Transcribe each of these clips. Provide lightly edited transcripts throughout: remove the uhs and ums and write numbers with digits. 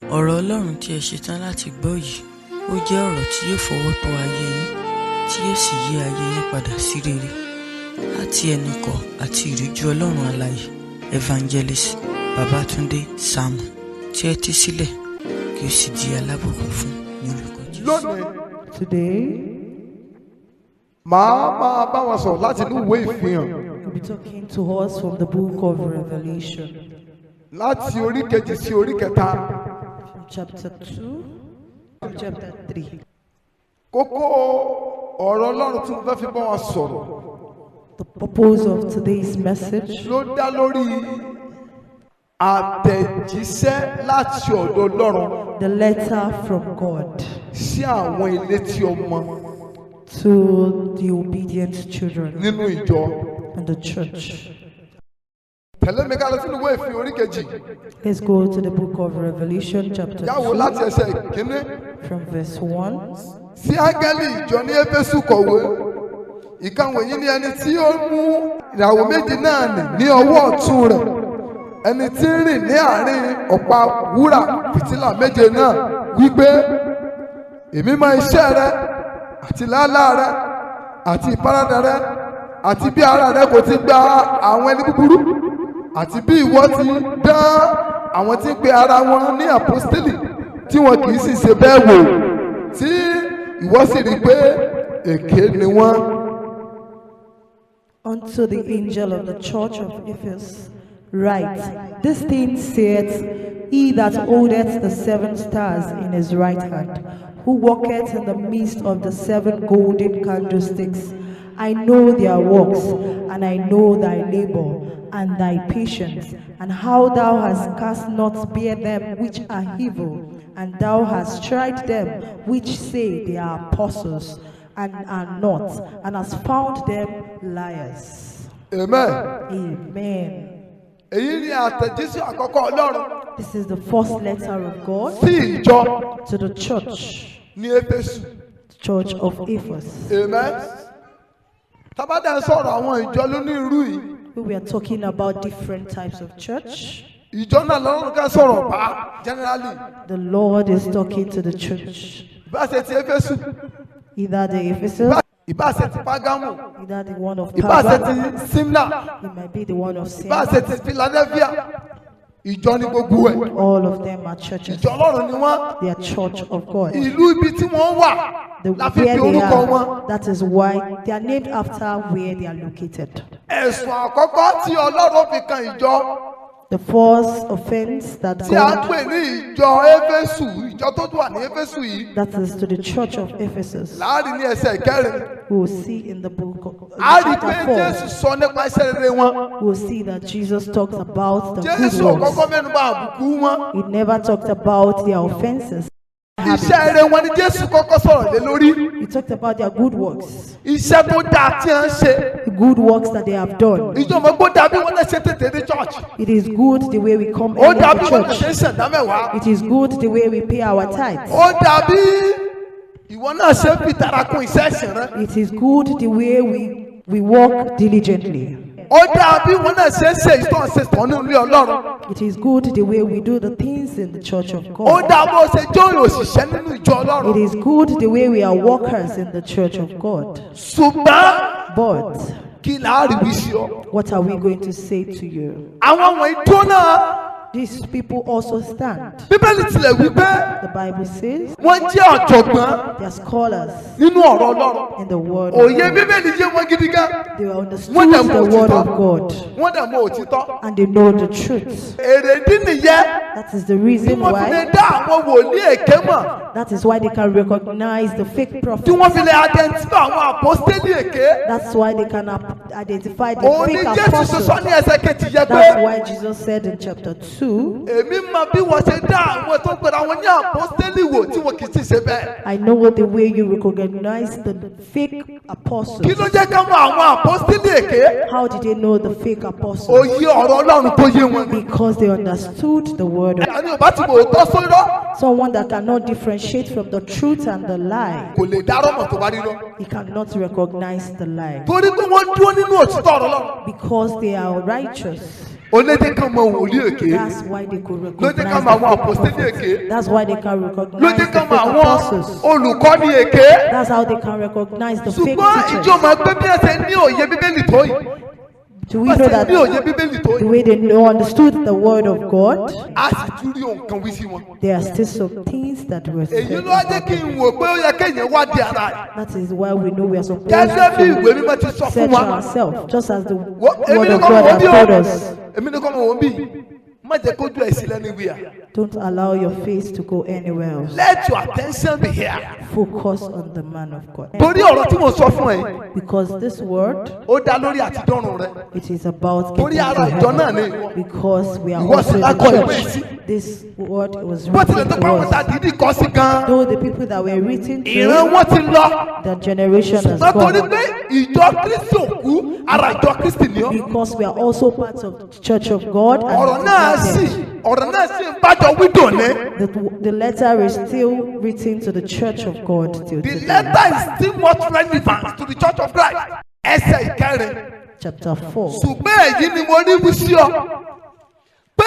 Ọ̀rọ̀ Ọlọ́run tí ẹ ṣetán láti gbọ́ yìí, ó jẹ́ ọ̀rọ̀ tí yóò fọwọ́ tọ́ ayé yín, tí yóò sì yí ayé yín padà sí rere. Láti ẹnu ikọ̀ àti ìríjú Ọlọ́run alààyè, Evangelist Babatunde Samuel, tí ẹ tí sílẹ̀ kí ó sì di alábùkún fún ní orúkọ Jésù. Lónìí, Today, màá máa bá wọn sọ̀rọ̀ láti inú ìwé Ìfihàn, he'll be talking to us from the book of Revelation, láti orí kejì sí orí kẹta. From chapter 2 to chapter 3. Kókó ọ̀rọ̀ Ọlọ́run tí mo fẹ́ fi bá wọn sọ̀rọ̀ The purpose of today's message ló dá lórí àtẹ̀jíṣẹ́ láti ọ̀dọ̀ Ọlọ́run the letter from God sí àwọn ilé tí ọmọ to the obedient children nínú ìjọ. and the church. Tẹ̀lé mi ká lọ sínú ìwé Ìfihàn orí kejì. Let's go to the book of Revelation, chapter Yàwó 2, láti ẹsẹ̀ ìkíní. From verse 1. Sí áńgẹ́lì ìjọ ní Éfésù kọ̀wé. Ìkan wọ̀nyí ni ẹni tí ó mú ìràwọ̀ méje náà nì ní ọwọ́ ọ̀tún rẹ̀, ẹni tí ń rìn ní àárín ọ̀pá wúrà fìtílà méje náà, wípé, èmi mọ iṣẹ́ rẹ àti làálàá rẹ àti ìfaradà rẹ àti bí ara rẹ kò ti gba àwọn ẹni búburú, àti bí ìwọ ti dán àwọn tí ń pe ara wọn ní àpọ́stélì tí wọn kì í sì ṣe bẹ́ẹ̀ wò, tí ìwọ sì rí i pé èké ni wọ́n. Unto the angel of the church of Ephesus write, This thing saith he that holdeth the seven stars in his right hand, who walketh in the midst of the seven golden candlesticks. I know their works, and I know thy labor, and thy patience, and how thou hast cast not bear them which are evil, and thou hast tried them which say they are apostles, and are not, and hast found them liars. Amen. Amen. Èyí ni àtẹ̀jíṣẹ́ àkọ́kọ́ Ọlọ́run This is the first letter of God sí ìjọ to the church, ní Éfésù. Church of Ephesus. Amen. Tá a bá dẹ̀ ń sọ̀rọ̀ àwọn ìjọ lónírúurú yìí, We are talking about different types of church. Ìjọ náà lọ́rùn ká sọ̀rọ̀ bá generally. The Lord is talking to the church, Ìbá ṣe ti Éfésù, either the Ephesus, ìbá ṣe ti Págámù, either the one of ìbá ṣe ti Pergamum, Simla, it might be the one of ìbá Smyrna. ṣe ti Philadelphia, ìjọ ni gbogbo ẹ̀. All of them are churches. Ìjọ Ọlọ́run ni wọ́n. They are church of God. Ìlú ibi tí wọ́n wà The, la fi where fi they orúkọ wọn. are, that is why they are named after where they are located. Ẹ̀sùn àkọ́kọ́ tí Ọlọ́run fi kan ìjọ The first offense that tí a ń God, pè ní ìjọ Éfésù, ìjọ tó wà ní Éfésù yìí, that is to the church of Ephesus, láàrin ní ẹsẹ̀ ìkẹrin. We will see in the book of in A rí i chapter pé 4, Jésù sọ nípa iṣẹ́ rere wọn. we will see that Jesus talks about the good Jésù ò works. kọ́kọ́ mẹ́nu bà àbùkù wọn. He never talked about their offenses. Iṣẹ́ rere wọn ni Jésù kọ́kọ́ sọ̀rọ̀ lé lórí. He talked about their good works, Iṣẹ́ tó dáa tí wọ́n ń ṣe. The good works that they have done. Ìjọ mọ̀ pé ó dáa bí wọ́n lè ṣe tètè dé church. It is good the way we come Ó early dáa to bí wọ́n lè church. ṣe ń ṣẹ̀dá mẹ́wàá. It is good the way we pay our tithes. Ó dáa bí ìwọ náà ṣe ń fi tara kún iṣẹ́ ìsìn rẹ. It is good the way we work diligently. Ó dáa bí wọ́n náà ṣe ń ṣe ìtọ́ ṣe tán ní ilé Ọlọ́run. It is good the way we do the things in the church of Ó God. dáa bó ṣe jó òṣìṣẹ́ nínú ìjọ Ọlọ́run. It is good the way we are workers in the church of God. Ṣùgbọ́n But kí láàrin wí sí ọ? what are we going to say to you? Àwọn wọ̀nyí dúró náà. These people also stand. Bíbélì tilẹ̀ wí pé The Bible says wọ́n jẹ́ ọ̀jọ̀gbọ́n they are scholars nínú ọ̀rọ̀ Ọlọ́run. in the word of Òye God. Bíbélì yé wọn gidi gan. They understood Wọ́n dẹ̀ mọ the word òtítọ́. of God Wọ́n dẹ̀ mọ òtítọ́. and they know the truth. Èrèdí nìyẹn That is the tí reason wọ́n fi lè why. dá àwọn wòlíì èké mọ̀. That is why they can recognize the fake Tí prophets. wọ́n fi lè identify àwọn àpọ́stélì èké. That's why they can identify the Òun ni fake Jésù ṣe sọ apostles. ní ẹsẹ̀ kejì yẹn pé That's why Jesus said in chapter 2, èmi mọ bí wọ́n ṣe dá àwọn tó pera wọn ní àpọ́stélì wò tí wọn kì í sì ṣe bẹ́ẹ̀. I know the way you recognize the fake apostles. Kí ló jẹ́ ká mọ àwọn àpọ́stélì èké? How did they know the fake apostles? Òye ọ̀rọ̀ Ọlọ́run tó yé wọn ni. Because they understood the word of Ẹni ò bá ti mọ̀ òótọ́ sórọ́ Someone that cannot differentiate from the truth and the lie, kò lè dárọ́ mọ̀ tó bá rírọ́. he cannot recognize the lie. Torí pé wọ́n dúró nínú òtítọ́ ọ̀rọ̀ Ọlọ́run. Because they are righteous. Olédè kan mọ wòlíì èké. That's why they could Ló jẹ́ recognize ká mọ the àwọn fake àpòstélì prophets. èké. That's why they can Ló recognize jẹ́ the ká mọ fake àwọn apostles. olùkọ́ni èké. That's how they can recognize the fake Ṣùgbọ́n teachers. ìjọ máa gbé bí ẹsẹ̀ ní òye Bíbélì tó yìí. Do we Bá know ṣe that ní òye Bíbélì tó the yìí. way they know, understood the word of God, A sì tún rí ohun kan wí sí wọn. there are still some things that were said Èyí ló wá jẹ́ about kí them. n wò pé ó yẹ kéèyàn wádìí ara rẹ̀. That is why we know we are supposed Gẹ́gẹ́ bí ìwé to mímọ́ ti sọ fún search wa. ourselves, just as the Wo èmi word ní of kọ́ mọ̀ God wọ́n has bí o. told us. Èmi ní kọ́ mọ̀ wọ́n bí. Má jẹ́ kójú ẹ̀ sí lẹ́nu ìwé à. Don't allow your face to go anywhere else. Let your attention be here. Focus on the man of God. Torí ọ̀rọ̀ tí mo sọ fún ẹ, Because this word, ó dá lórí àtidọ́run rẹ. it is about Torí getting ara to ìjọ náà heaven. ni ìwọ. Because we are Ìwọ sì also in lákọ the ìwé church. sí. This word was Bó tilẹ̀ written tó to pé àwọn us. tá a dìídì kọ́ sí gan-an. Though the people that were written Ìran to, wọn ti lọ. the generation has Ṣùgbọ́n torí gone. pé ìjọ Kristi ò kú, ara ìjọ Kristi ni ọ́. Because we are also part of the church of God. And Ọ̀rọ̀ it is náà not sì dead. ọ̀rọ̀ náà sì ń bájọ wídò ní. The letter is still written to the church of God till The today. letter is still much relevant to the church of Christ. Ẹsẹ̀ ìkẹrin. Chapter 4. Ṣùgbọ́n èyí ni mo rí wí sí ọ pé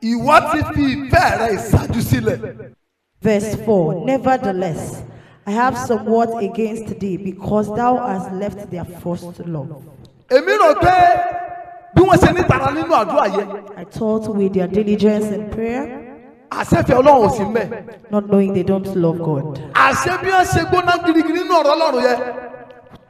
ìwọ ti fi ìfẹ́ rẹ ìṣáájú sílẹ̀. Verse 4. Nevertheless, I have somewhat against thee, because thou hast left their first love. Èmi rò pé bí wọ́n ṣe nítara nínú àdúrà yẹn, I thought with their diligence in prayer, àṣẹfẹ́ Ọlọ́run ò sí mẹ́. not knowing they don't love God, Àṣẹ bí wọ́n ṣe gbóná girigiri nínú ọ̀rọ̀ Ọlọ́run yẹn,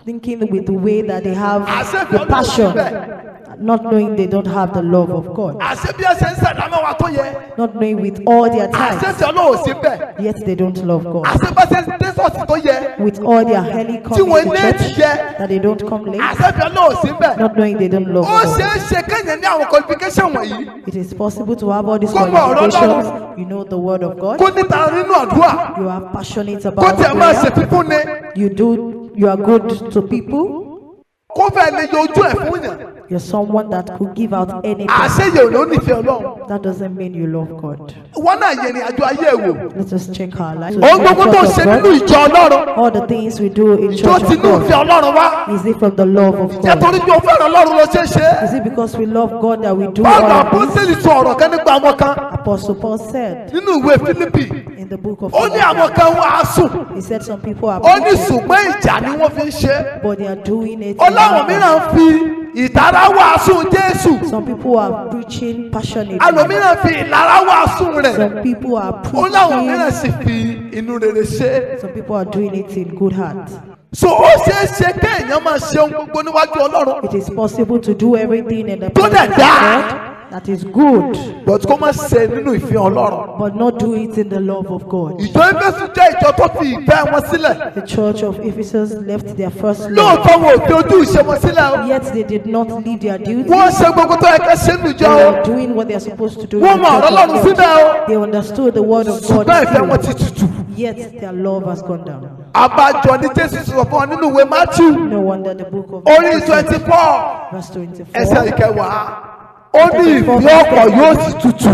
thinking with the way that they have Àṣẹ the fi Ọlọ́run passion, síbẹ̀. not knowing they don't have the love of God, àṣẹ bí wọ́n ṣe ń ṣẹ̀dá mẹ́wàá tó yẹ, not knowing with all their tithes, àṣẹfẹ́ Ọlọ́run ò sí bẹ́ẹ̀. yet they don't love God, Àṣẹ bá ṣe dé ṣọ́ọ̀ṣì tó yẹ, with all their early tí coming wọ́n to lé church, yẹ, that they don't come late, àṣẹfẹ́ Ọlọ́run ò sí bẹ́ẹ̀. not knowing they don't love Ó God. ṣeé ṣe kéèyàn ní àwọn qualification wọ̀nyí It is possible to have all these Kó mọ ọ̀rọ̀ qualifications. Ọlọ́run. You know the word of God. kó nítara nínú àdúrà, You are passionate kó about tiẹ̀ máa prayer. ṣèfífúnni. You do. You are good to people. Kó fẹ́ lè yọ ojú ẹ̀ fún yàn. You're someone that could give out anything. Àṣeyẹ ò ló nífẹ̀ẹ́ Ọlọ́run. That doesn't mean you love God. Wọ́n náà yẹ ìrìn àjò ayé ẹ̀ wò. Let us check our lives. Ohun gbogbo tó ṣe nínú ìjọ Ọlọ́run All the things we do in tó church ti of ní God. ìfẹ́ Ọlọ́run wá. Is it from the love of Jẹ́ God? torí pé o fẹ́ràn Ọlọ́run ló ṣe é ṣe. Is it because we love God that we do Paul all of this? Àpọ́sítélì sọ ọ̀rọ̀ kan nípa àwọn kan Apostle Paul said nínú ìwé Fílípì. in the book of Ó ní àwọn kan wá sùn. He said some people are Ó ní preaching, ṣùgbọ́n ìjà ni wọ́n fi ń ṣe. but they are doing it Ó in láwọn anger. mìíràn fi ìtara wàásù Jésù. Some people are preaching passionately. Ẹlòmíràn fi ìlara wàásù rẹ̀. Some people are Ó láwọn mìíràn preaching. sì fi inú rere ṣe. Some people are doing it in good heart. So ó ṣeé ṣe kéèyàn máa ṣe ohun gbogbo níwájú Ọlọ́run. It is possible to do everything in the Tó dẹ̀ presence of dáa. God that is good, But kó má ṣe nínú ìfẹ́ Ọlọ́run. but not do it in the love of God. Ìjọ Éfésù jẹ́ ìjọ tó fi ìfẹ́ wọn sílẹ̀. The church of Ephesus left their first love, Lóòótọ́ wọn ò fi ojú ìṣe wọn sílẹ̀ o. yet they did not leave their duty. Wọ́n ṣe gbogbo tó yẹ ká ṣe nínú ìjọ They o. were doing what they are supposed to do in Wọ́n the mọ ọ̀rọ̀ church Ọlọ́run of síbẹ̀ o. God. They understood the word of God, Ṣùgbọ́n ìfẹ́ wọn still, ti tutù. yet their love has gone down. Àbájọ ni Jésù sọ fún ọ nínú ìwé Mátíù No wonder the book of orí Matthew, 24 verse ẹsẹ̀ 24, ìkẹwàá. Ó ní ìfẹ́ ọ̀pọ̀ yóò sì tutù.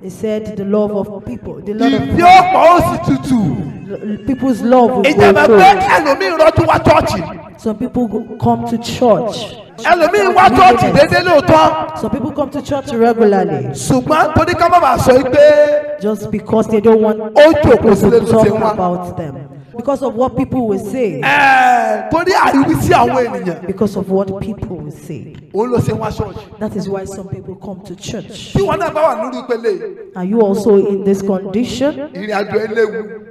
they said the love of people, the love of Ìfẹ́ ọ̀pọ̀ ó sì tutù. people's love will Ìjàmbá go pé cold. ẹlòmíì rọ́jú wá chọ́ọ̀chì. Some people come to church. Ẹlòmíì wá chọ́ọ̀chì déédéé lóòótọ́. Some people come to church regularly Ṣùgbọ́n torí ká má bàa sọ yìí pé just because they don't want ó jókòó people sílé to ló ti talk wá. about them. Because of what people will say. Ẹ̀ẹ́, torí àríwísí àwọn ènìyàn Because of what people will say. òun ló ṣe wá ṣọ́ọ̀ṣì. That is why some people come to church. Tí wọn náà bá wà lórí ìpele yìí, Are you also in this condition? ìrìn àjò ẹ léwu.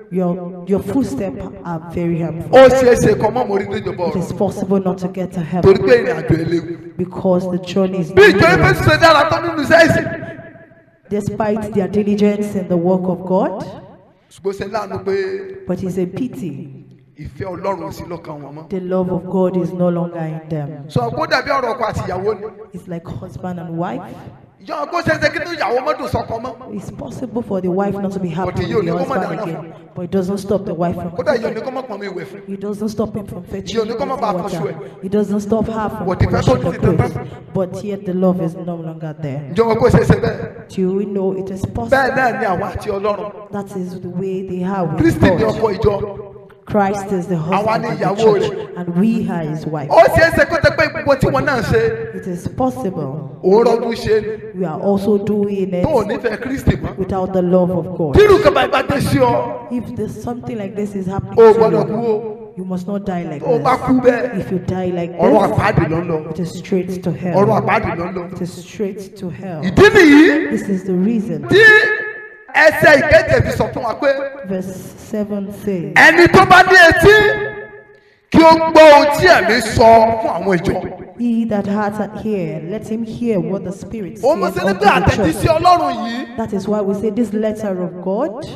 Your footsteps are very harmful. Ó ṣeé ṣe kọ́ mọ́ mórí níjọba It ọ̀run is possible not to get to torí heaven pé ìrìn àjò ẹ léwu. because the journey is Bí ìjọ dangerous. Éfésù ṣe dára tó nínú iṣẹ́ ìsìn. Despite their diligence in the work of God, Ṣùgbọ́n ṣe láàánú pé but it's a pity ìfẹ́ Ọlọ́run ò sí lọ́kàn wọn mọ́. the love of God is no longer in them. Sọ kó dàbí ọ̀rọ̀ ọkọ àti ìyàwó ni. It's like husband and wife. Ìjọ kó ṣe é ṣe kí ní ìyàwó mọ́dún sọkọ mọ́. It's possible for the wife not to be happy But with you the only come husband and again, but it doesn't stop the wife from Kódà ìyọ̀ ní kó mọ̀ pọn mi ìwẹ̀ fún. It doesn't stop him from fetching You only come dirty back for water. sure. It doesn't stop her from But if I polishing told the you to clothes. But yet the love is no longer there. Ìjọ kó ṣe é ṣe bẹ́ẹ̀. Do we know it is Bẹ́ẹ̀ possible? náà ni àwọn àti Ọlọ́run. That is the way they are with Kristi ni God. ọkọ ìjọ. Christ is the Àwa husband ni of the ìyàwó church, rẹ̀. and we are his wife. Ó ṣeé ṣe kó tẹ pé ipò gbogbo tí wọn náà ṣe. It is possible. Òun rọ́gùn ṣe ni. We are also doing Tó ò it nífẹ̀ẹ́ Kristi mọ́. without the love of God. Tírù kan bá ibà dé sí ọ. If there's something like this is happening O to gbọ́dọ̀ kú you, o. you must not die like Tó o bá this. kú bẹ́ẹ̀. If you die like Ọ̀run this, àpáàdì ló ń lọ. it is straight to Ọ̀run hell. àpáàdì ló ń lọ. It is straight to hell. Ìdí nìyí This is the reason. tí ẹsẹ̀ ìkeje fi sọ fún wa pé Verse 7 says, ẹni tó bá ní etí kí ó gbọ́ ohun tí ẹ̀mí sọ fún àwọn ìjọ. He that hath an ear, let him hear what the Spirit Ó mú saith sí ní unto pé the àtẹ̀jíṣẹ́ church. Ọlọ́run yìí That is why we say this letter of God,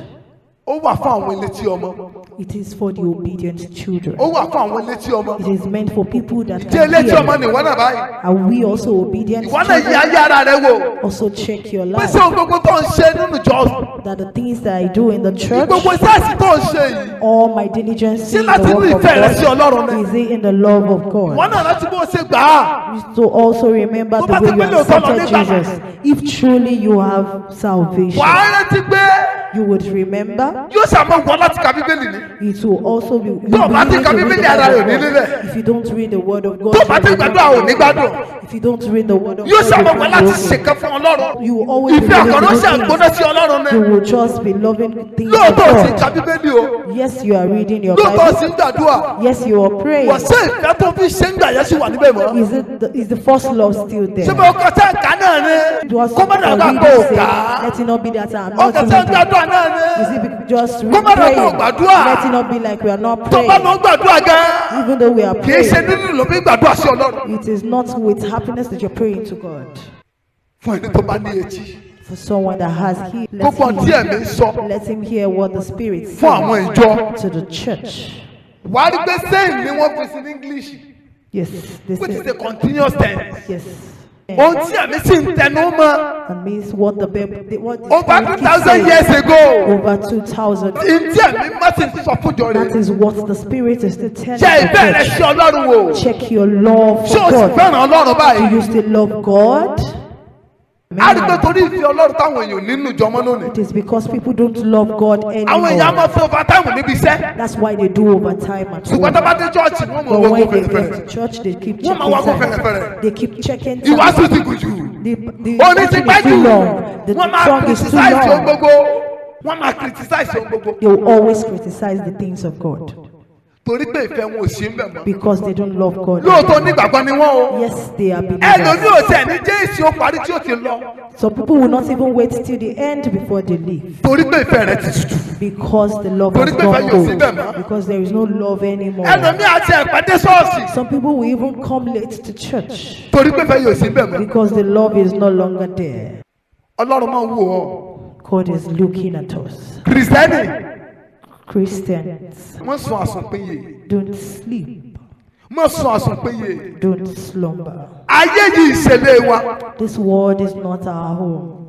ó wà fún àwọn elétí ọmọ. it is for the obedient children. Ó wà fún àwọn elétí ọmọ. It is meant for people that Jẹ́ can elétí hear. ọmọ nìwọ náà báyìí. Are we also obedient Ìwọ náà yí children? ayé ara rẹ wò. Also check your Pé life. ṣé ohun gbogbo tó ń ṣe nínú ìjọ, That the things that I do in the church, gbogbo sẹ́ẹ̀sì tó ń ṣe yìí, all my diligence ṣé in the láti inú work of ìfẹ́ rẹ sí Ọlọ́run God, ni? is it in the love of Ìwọ God? náà rántí bó ṣe gbà á. To also remember Tó the bá way ti you pé lóòótọ́ lọ accepted nígbàlà. Jesus. If truly you have salvation, Wàá rántí pé you would remember. yóò ṣàmọ̀ wọ láti ka Bíbélì ni. It will also be. You Tó o bá ti will ka need to read Bíbélì the ara word rẹ̀ ò ní of God. lélẹ̀. If you don't read the word of God, Tó o bá you ti will not gbàdúrà ò ní be gbádùn. If you don't read the word of Yóò God, ṣàmọ̀ you wọ will láti not be ṣèkan fún Ọlọ́run. You will always be Ìfẹ́ willing ọkàn ló to do ṣe àgbóná things. sí Ọlọ́run ni. You will just be loving things of Lóòótọ́ ò sì God. ka Bíbélì o. Yes, you are reading your Lóòótọ́ ò sì Bible. ń gbàdúrà. Yes, you are praying. Wọ́n ṣé ìfẹ́ tó fi ṣe ń gbà yẹn sì wà níbẹ̀ mọ́. Is the first love still there? Ṣé mo kọ́ sẹ́ ẹ̀ka náà ni? It was Kó má for dàgbà reading pé ò sake. kà á. Let it not be that I'm Ó not kọ́ sẹ́ ń reading. gbàdúrà náà ni. Is it just Kó má dàgbà praying? ò gbàdúrà. Let it not be like we are not Tó bá lọ praying. ń gbàdúrà gan-an, Even though we are kì í ṣe praying, nínú ló fi ń gbàdúrà sí Ọlọ́run. it is not with happiness that you're praying to God. Fún ẹni tó bá ní etí. For someone that has hear, let Gbogbo ohun tí him, ẹ̀mí sọ let him hear what the Spirit fún àwọn says ìjọ. to the church. Wàá rí pé same ni wọ́n fi sí ní English, Yes, this which is is a continuous tense. yes. Ohun tí ẹ̀mí sì ń tẹnu mọ́ And means what the Bible, what the over Spirit two keeps thousand saying years ago. over 2,000. Ohun tí ẹ̀mí má sì ń sọ fúnjọ That rẹ̀. is what the Spirit is still telling Ṣé the ìfẹ́ rẹ church. sí Ọlọ́run wò? Check your love Ṣé for o sì God. fẹ́ràn Ọlọ́run Do báyìí? you still love God? A rí pé torí ìfẹ́ Ọlọ́run táwọn èèyàn nínú ìjọ mọ́ lónìí. It is because people don't love God Àwọn èèyàn á anymore. máa fi overtime níbi iṣẹ́. That's why they do overtime at Ṣùgbọ́n work. tó bá dé chọ́ọ̀chì wọ́n mọ̀ But wọ́n when they fẹ̀rẹ̀fẹ̀rẹ̀. get to church, they keep Wọ́n checking máa wá kó time. fẹ̀rẹ̀fẹ̀rẹ̀. They keep checking time. Ìwàásù ti gùn jù. The Orin ti teaching pẹ́ is jù. too long. The Wọ́n máa song is too criticize ohun long. gbogbo. Wọ́n máa criticize ohun gbogbo. They will always criticize the things of God Torí pé ìfẹ́ wọn ò sí ń bẹ̀ mọ́. because they don't love God. Lóòótọ́ onígbàgbọ́ ni wọ́n o. Yes, they are Ẹlòmíì believers. ò tiẹ̀ ní Jésù ó parí tí ó ti lọ. Some people will not even wait till the end before they leave Torí pé ìfẹ́ rẹ̀ ti tutù. because the love Torí has pé ìfẹ́ gone yóò sí bẹ̀ mọ́. cold. Because there is no love anymore. Ẹlòmíì àti ẹ̀pẹ́ dé ṣọ́ọ̀ṣì. Some people will even come late to church Torí pé ìfẹ́ yóò sí bẹ̀ mọ́. because the love is no longer there. Ọlọ́run máa ń wò ọ́. God is looking at us. Kìrìsìtẹ́nì Christians, wọ́n sun àsùnpìyè. don't sleep, Wọ́n sun àsùnpìyè. don't slumber. Ayé yìí ìṣẹ̀lẹ̀ wa. This world is not our home.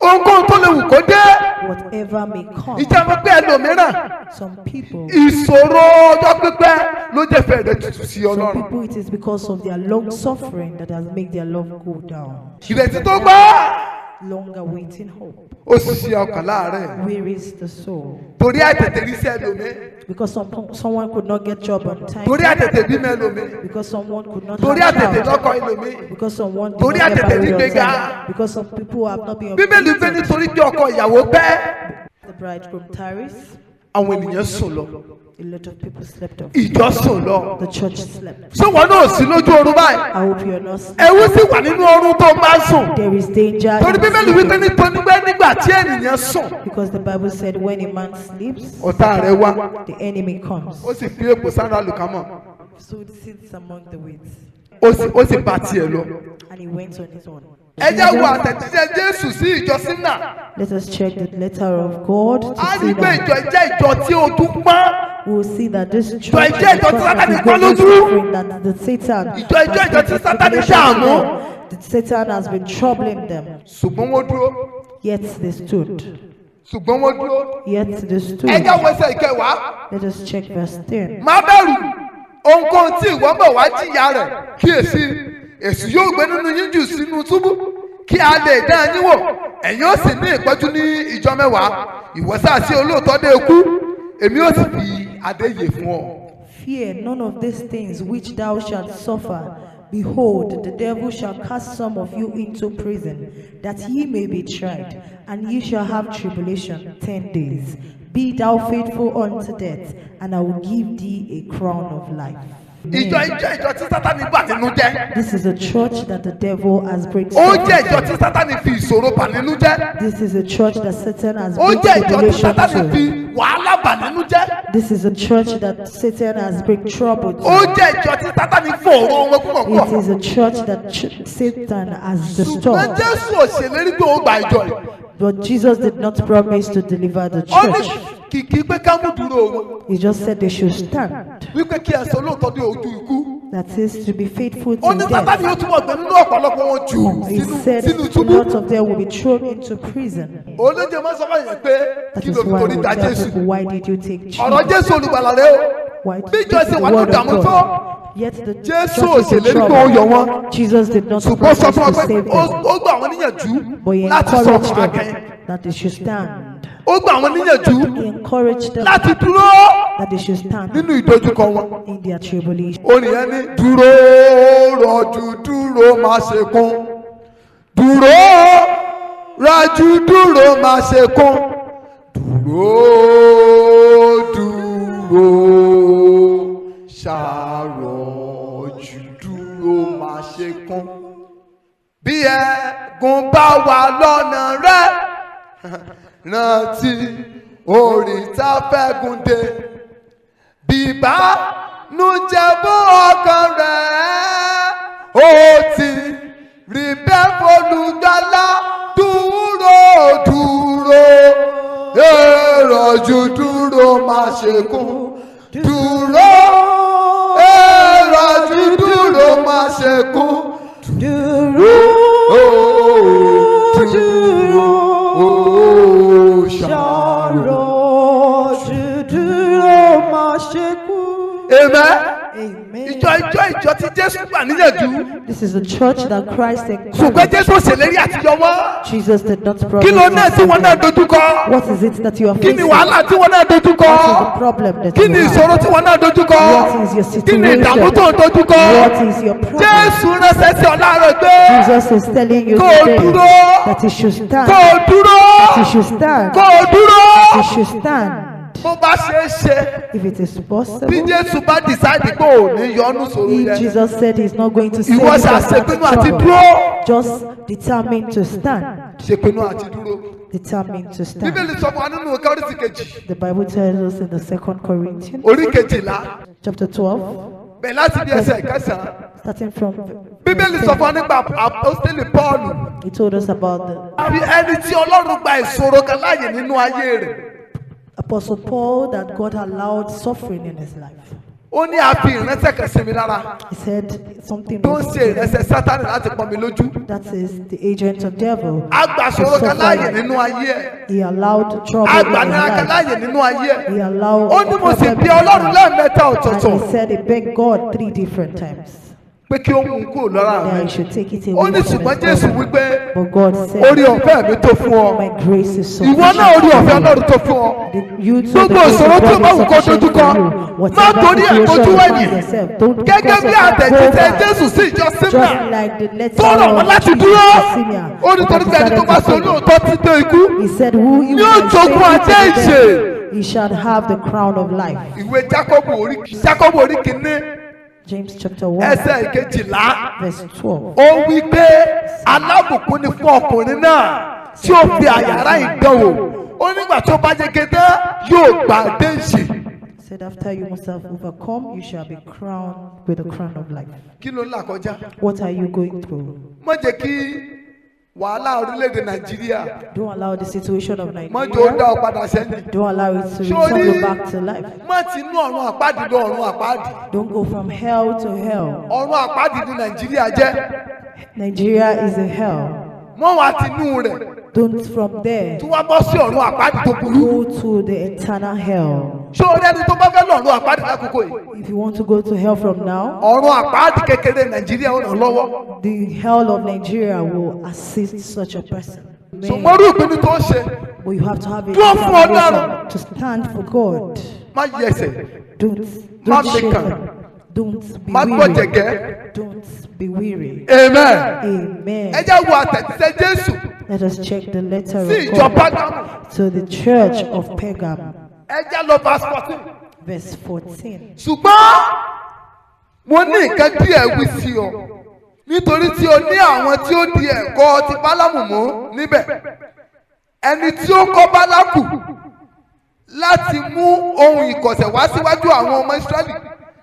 Ohunkóhun tó lè wù kó dé. Whatever may come, Ìjà mọ̀ pé ẹlòmíràn some people, ìṣòro ọjọ́ pípẹ́ ló jẹ́ fẹ́ rẹ̀ tutù sí some Ọlọ́run. people, it is because of their long suffering that has made their love go down. Ìrètí tó gbọ́ Longer waiting hope ó sì ṣe ọkàn láàárẹ̀. wearies the soul. Torí àìtètè rí sí ẹlòmíì. Because someone could not get job on time. Torí àìtètè bímọ ẹlòmíì. Because someone could not Torí have àìtètè child. lọ́kọ ẹlòmíì. Because someone did Torí not get àìtètè married on rí gbéga. time. Because some people have not been Bíbélì pé uplifted. nítorí pé ọkọ ìyàwó pẹ́. The bridegroom tarries. Àwọn ènìyàn sùn lọ. A lot of people slept off. Ìjọ sùn lọ. The church slept. Ṣé wọn náà sí lójú oorun báyìí? I hope you're not sleeping. Ewu sì wà nínú oorun tó máa ń sùn. There is danger. Torí in Bíbélì wípé sleeping. nítorí pé nígbà tí ènìyàn sùn, Because the Bible said when a man sleeps, ọ̀tá rẹ̀ wá. the enemy comes. Ó sì fi èpò sára àlùkámọ̀. So sits among the weeds. Ó sì bá tiẹ̀ lọ. And he went on his own. Ẹ jẹ́ wo àtẹ̀jíṣẹ́ Jésù sí ìjọ Sínà. Let us check the letter of God to A rí see pé that ìjọ jẹ́ ìjọ tí ojú pọ́n. we will see that this church Ìjọ jẹ́ ìjọ tí Sátánì pọ́n lójú. suffering that the Satan Ìjọ jẹ́ ìjọ tí Sátánì dààmú. The Satan has been troubling them. Ṣùgbọ́n wọ́n dúró. Yet they stood. Ṣùgbọ́n wọ́n dúró. Yet they stood. Ẹ jẹ́ wo ẹsẹ̀ ìkẹwàá. Let us check verse 10. Má bẹ̀rù ohunkóhun tí ìwọ bọ̀ wá jìyà rẹ̀ kíyèsí èṣù yóò gbé nínú yín jù sínú túbú kí a lè dán yín wò ẹ̀yin ó sì ní ìpọ́njú ní ìjọ mẹ́wàá ìwọ sáà sí olóòótọ́ dé ikú èmi ó sì fi adé yè fún ọ. Fear none of these things which thou shalt suffer. Behold, the devil shall cast some of you into prison, that ye may be tried, and ye shall have tribulation 10 days. Be thou faithful unto death, and I will give thee a crown of life. Ìjọ ìjọ ìjọ tí Sátani bà nínú jẹ́. This is a church that the devil has brought. Ó jẹ́ ìjọ tí Sátani fi ìṣòro bà nínú jẹ́. This is a church that Satan has Ó brought jẹ́ ìjọ tí tribulation Sátani to. fi wàhálà bà nínú jẹ́. This is a church that Satan has brought trouble Ó to. jẹ́ ìjọ tí Sátani fòòró wọn púpọ̀ It púpọ̀. is a church that Satan has Ṣùgbọ́n disturbed. Jésù ò ṣèlérí pé ó gba ìjọ yìí. But Jesus did not promise to deliver the Ó ní church. kìkì pé ká mú dúró wọn. He just said they should stand. Wípé kí ẹ sọ lóòótọ́ dé ojú ikú. That is to be faithful Ó till ní Sátani death. ó túbọ̀ gbé nínú ọ̀pọ̀lọpọ̀ wọn jù He sínú said sínú a túbú. lot of them will be thrown into prison. Olóúnjẹ máa ń sọ fún àyàn pé That kí is ló fi why torí we gba tell Jésù. people, why did you take Ọ̀rọ̀ Jesus? Jésù olùgbàlà rẹ o. Why Bí this ìjọ is ṣe the wà ní word of ìdààmú tó. God. Yet the Jésù church ò is in ṣèlérí pé ó yọ trouble. wọ́n. Jesus did not Ṣùgbọ́n sọ promise fún wọn to pé save ó them, ó gbà wọ́n níyànjú but he láti sọ encouraged fún them akẹ́yìn. that they should stand. Ó gbà wọ́n níyànjú He encouraged them láti dúró that they should stand nínú ìdojúkọ wọn. in their tribulation. Orin yẹn ní dúró rọ̀jù dúró má ṣe kún. Dúró rọ̀jù dúró má ṣe kún. Dúró dúró ṣàrọ̀jù dúró má ṣe kún. Bí ẹ̀gún bá wà lọ́nà rẹ̀, rántí orin tá fẹ́gun dé. Bíbánújẹ́ bó ọkàn rẹ̀, ó ti rí bẹ́ẹ̀ f'Olùgbàlà. Dúró dúró èròjú dúró má ṣe kún. Dúró èròjú dúró má ṣe kún. Dúró, Dúró ṣàrò. ṣàròjù dúró má ṣe kú. Amen. Amen. Ìjọ ìjọ ìjọ tí Jésù gbà níyànjú. This is a church that Christ Ṣùgbọ́n encouraged. Jésù ò ṣèlérí àti yọ wọ́n. Jesus did not promise. Kí ló náà to tí wọ́n save náà them. dojúkọ? What is it that you are Kí ni facing? wàhálà tí wọ́n náà dojúkọ? What is the problem that Kí you ni have? ìṣòro tí wọ́n náà dojúkọ? What is your Kí ni ìdààmú tó ń dojúkọ? What is your problem? Jésù ránṣẹ́ sí ọ láàárọ̀ pé Jesus is telling you Kó o today dúró. that you should stand. kó o dúró, That you should stand. kó o dúró. You should stand. Bó bá ṣe é ṣe, If it is possible, bí Jésù bá decide pé ò ní yọnu sòrò if yẹn, Jesus said he's not going to save ìwọ you from ṣàṣepinnu that àti trouble, dúró. just determine to stand. Ṣèpinnu àti dúró. Determine to stand. Bíbélì sọ fún wa nínú Kọ́ríńtì kejì, The Bible tells us in the second Corinthians orí kejìlá, chapter 12, bẹ̀rẹ̀ láti bí ẹsẹ̀ kẹsàn-án. starting from Bíbélì sọ fún wa nípa àpọ́stélì Pọ́ọ̀lù. he told us about the Àbí ẹni tí Ọlọ́run gba ìṣòro kan láàyè nínú ayé rẹ̀. Apostle Paul that God allowed suffering in his life. Ó ní a fi ìránṣẹ́ kan sí mi lára He said something tó ń was ṣe ìránṣẹ́ Sátánì láti pọ́n mi lójú. that is the agent of devil. A gba to ìṣòro kan láàyè suffer. nínú ayé ẹ̀. He allowed trouble A in gbà his nira kan life. láàyè nínú ayé ẹ̀. He allowed Ó ní mo sì problem bí in his Ọlọ́run life. lẹ́ẹ̀mẹ́ta And ọ̀tọ̀ọ̀tọ̀ he said he begged God 3 different times pé kí ó mú un kúrò lára that mi. he should take it Ó away ní from ṣùgbọ́n his Jésù body. wípé But God said, orí ọ̀fẹ́ mi tó fún ọ. my grace is sufficient. Ìwọ náà orí ọ̀fẹ́ for you." Ọlọ́run tó fún ọ. You too, Gbogbo the grace ìṣòro of tí ó God bá is wù kó sufficient dojúkọ, for you. má Whatever torí ẹ̀ situation bójú you find wẹ̀yìn. yourself, don't Gẹ́gẹ́ because bí of that, go àtẹ̀jíṣẹ́ back. Jésù sí ìjọ Símà Just like the letter tó rọ̀ wọ́n of láti Jesus dúró. to Simeon, Ó ní torí pé ẹni tó bá ṣe decided to olóòótọ́ tí dé ikú. He said, who you Ní ó will jogún faithful to adé the ìṣe. death, he shall have the crown of life. Ìwé Jákọ́bù orí Jákọ́bù orí kìíní James chapter 1, ẹsẹ̀ ìkejìlá. verse 12. Ó wí pé alábùkún ni fún ọkùnrin náà tí ó fi àyàrá ìdánwò. Ó nígbà tó bá yege tán yóò gbà dé ìṣe. Said, after you must have overcome, you shall be crowned with the crown of life. Kí ló ń là kọjá? What are you going through? Má jẹ́ kí wàhálà orílẹ̀-èdè Nàìjíríà Don't allow the situation of má jẹ́ ó dá Nigeria, ọ padà sẹ́yìn. don't allow it to Sórí return you back to life. má ti inú ọ̀run àpáàdì lọ ọ̀run àpáàdì. Don't go from hell to hell. Ọ̀run àpáàdì ní Nàìjíríà jẹ́. Nigeria is a hell. Mọ́ wá ti inú rẹ̀ Don't from there tí wọ́n bọ́ sí ọ̀run àpáàdì tó burú. go to the eternal hell. Ṣé o rí ẹni tó bá fẹ́ lọ ọ̀run àpáàdì lákòókò yìí? If you want to go to hell from now, Ọ̀run àpáàdì kékeré Nàìjíríà ó ràn lọ́wọ́. the hell of Nigeria will assist such a person. Ṣùgbọ́n irú ìpinnu tó ń ṣe But you have to have a Dúró fún Ọlọ́run. determination to stand for God. má yẹsẹ̀ Don't Má don't shake mikàn. it. Don't be Má weary. gbọ̀jẹ̀gẹ́. Don't be weary. Amen. Amen. Ẹ jẹ́ wo àtẹ̀jíṣẹ́ Jésù Let us check the letter sí of ìjọ God Págámù. to the church of Pergam, Ẹ jẹ́ lọ verse 14. verse 14. Ṣùgbọ́n mo ní nǹkan díẹ̀ wí sí ọ, nítorí tí o ní àwọn tí ó di ẹ̀kọ́ ti Bálámù mú níbẹ̀, ẹni tí ó kọ́ Bálákù láti mú ohun ìkọ̀sẹ̀ wá síwájú àwọn ọmọ Ísírẹ́lì,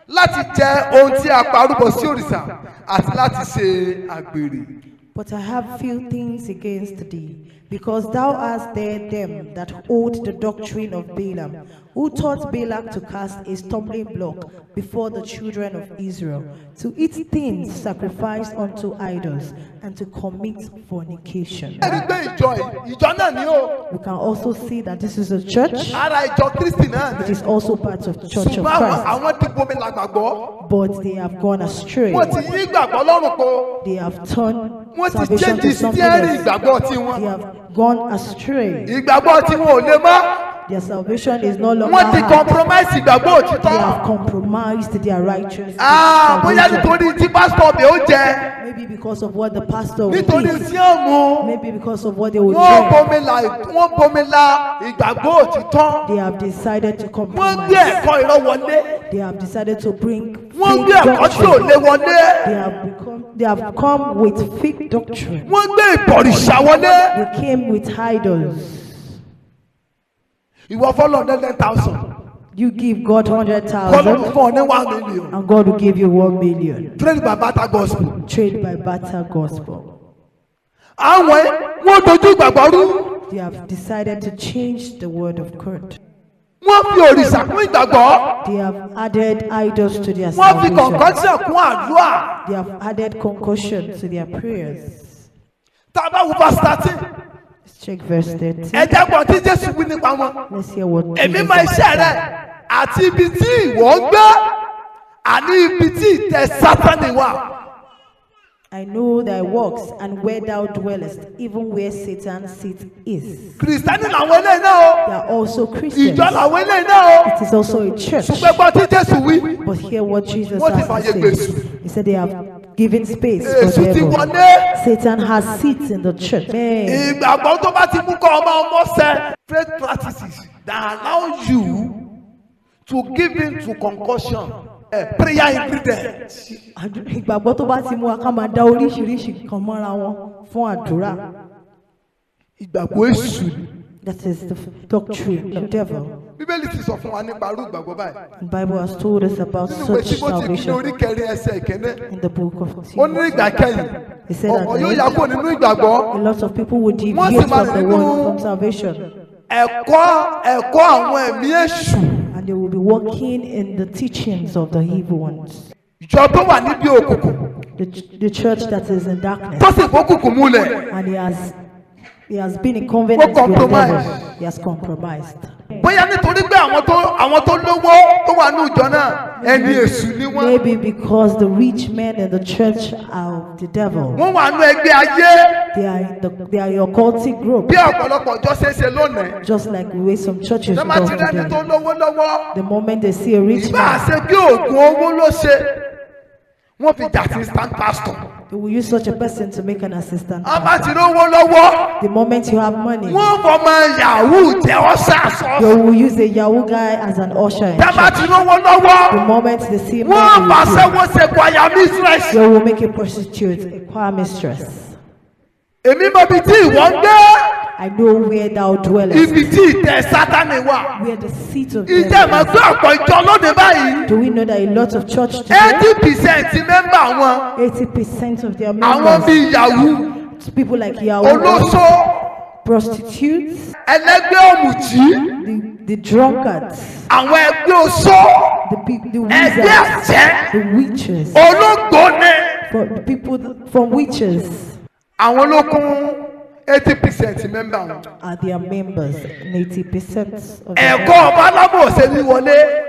láti jẹ ohun tí a pa rúbọ sí òrìṣà àti láti ṣe àgbèrè. But I have few things against thee, because thou hast there them that hold the doctrine of Balaam, who taught Balak to cast a stumbling block before the children of Israel, to eat things sacrificed unto idols, and to commit fornication. Ẹ rí i pé ìjọ yìí, ìjọ náà ni ó We can also see that this is a church. ara ìjọ Kristi náà It ni. is also part of the church of Ṣùgbọ́n àwọn Christ, àwọn dìbò mi làgbàgbọ́. but they have gone astray. Wọ́n ti yí ìgbàgbọ́ lọ́rùn po. They have turned Wọ́n ti salvation change to something steering else. ìgbàgbọ́ tiwọn. They have gone astray. Ìgbàgbọ́ tiwọn ò lè mọ́. Their salvation is no longer Wọ́n ti hard. compromise ìgbàgbọ́ They òtítọ́. have compromised their righteousness. Ah, bóyá salvation. nítorí tí pásítọ̀ ọbẹ̀ ó jẹ, Maybe because of what the pastor will nítorí eat. tí ó mu, Maybe because of what they will wọ́n drink. bomi la wọ́n bomi la ìgbàgbọ́ òtítọ́. They have decided to Wọ́n gbé compromise. ẹ̀kọ́ irọ́ wọlé. They have decided to bring Wọ́n fake gbé ẹ̀kọ́ tí ò doctrine. lé wọlé. They have come with fake doctrine. Wọ́n gbé ìbọ̀rìṣà wọlé. They came with idols. Ìwọ fọlọ́ 10,000. You give God hundred Kọ́lọ́run thousand, fún ọ ní 1 million. and God will give you 1 million. Trade by barter gospel. Trade by barter gospel. Àwọn wọ́n dojú ìgbàgbọ́ rú. They have decided to change the word of God. Wọ́n fi òrìṣà kún ìgbàgbọ́. They have added idols to their Wọ́n fi salvation. concoction kún àdúrà. They have added concoction to their prayers. Tá a bá wo verse 13. Let's check verse 13. Ẹ jẹ́ gbọ́n tí Jésù wí nípa wọn. Let's hear what Èmi Jesus mọ iṣẹ́ said. rẹ àti ibi tí ìwọ ń gbé, àní ibi tí ìtẹ́ Sátánì wà. I know thy works and where thou dwellest, even where Satan's seat is. Kìrìsìtẹ́nì làwọn eléyìí náà o. They are also Christians. Ìjọ làwọn eléyìí náà o. It is also a church. Ṣùgbọ́n gbọ́n tí Jésù wí. But hear what Jesus Wọ́n ti has fàyè to gbèsù. say. He said they have given space for Èṣù ti devil. wọlé. Satan has seats in the church. Amen. Ìgbàgbọ́ tó bá ti mú kọ́ ọmọ ọmọ sẹ́. Faith practices that allow you to give in to concoction, prayer ingredient. Ìgbàgbọ́ tó bá ti mú wa ká máa dá oríṣiríṣi nǹkan mọ́ra wọn fún àdúrà. Ìgbàgbọ́ èṣù ni. That is the doctrine of the devil. Bíbélì ti sọ fún wa nípa irú ìgbàgbọ́ báyìí. The Bible has told us about Nínú ìwé such Tímótì kìíní salvation orí kẹrin ẹsẹ̀ ìkíní. in the book of Ó ní Timothy. ìgbà kẹyìn. He said that Ọ̀pọ̀ yóò yà kúrò nínú ìgbàgbọ́. a lot of people will Wọ́n sì deviate máa from the nínú word from salvation, ẹ̀kọ́ àwọn ẹ̀mí èṣù. and they will be walking in the teachings of the evil ones. Ìjọ tó wà níbi òkùnkùn The church that is in darkness, tó sì fókùnkùn múlẹ̀. and he has been in covenant with the compromise. devil. He has compromised. Bóyá nítorí pé àwọn tó lówó tó wà ní ìjọ náà, ẹni èṣù ni wọ́n. Maybe because the rich men in the church are of the devil. Wọ́n wà ní ẹgbẹ́ ayé They are your cultic group, bí ọ̀pọ̀lọpọ̀ ọjọ́ ṣe é ṣe lónìí. just like the way some churches Tó máa do ti rẹ́ni tó today. lówó lọ́wọ́. The moment they see a rich Ìbá man, ṣe bí oògùn owó ló ṣe. Wọ́n fi jà sí stand pastor. they will use such a person to make an assistant Wọ́n bá pastor. ti rówó lọ́wọ́. The moment you have money, Wọ́n fọmọ yahoo jẹ́ ọ́sà sọ. they will use a Yahoo guy as an usher in Tá bá church. ti rówó lọ́wọ́. The moment they see Wọ́n money, with fàṣẹwó ṣe choir mistress. you, they will make a prostitute, a choir mistress. Èmi mọ ibi tí ìwọ ń gbé. I know where thou dwellest, Ibi tí ìtẹ́ Sátánì wà. where the seat of Ìjẹ́ devil mọ̀ is. pé ọ̀pọ̀ ìjọ lónìí báyìí. Do we know that a lot of church today, 80% member wọn. 80% of their Àwọn members, bíi yahoo, people like Yahoo, olóṣó, prostitutes, ẹlẹ́gbẹ́ òmùtí, the drunkards, àwọn ẹgbẹ́ oṣó, the ẹgbẹ́ wizards, àjẹ́, the witches, ológbòne. for the people from witches Àwọn ló kún 80% member wọn. are their members, and 80% of their Ẹ̀kọ́ ọba alábò ṣe wí wọlé.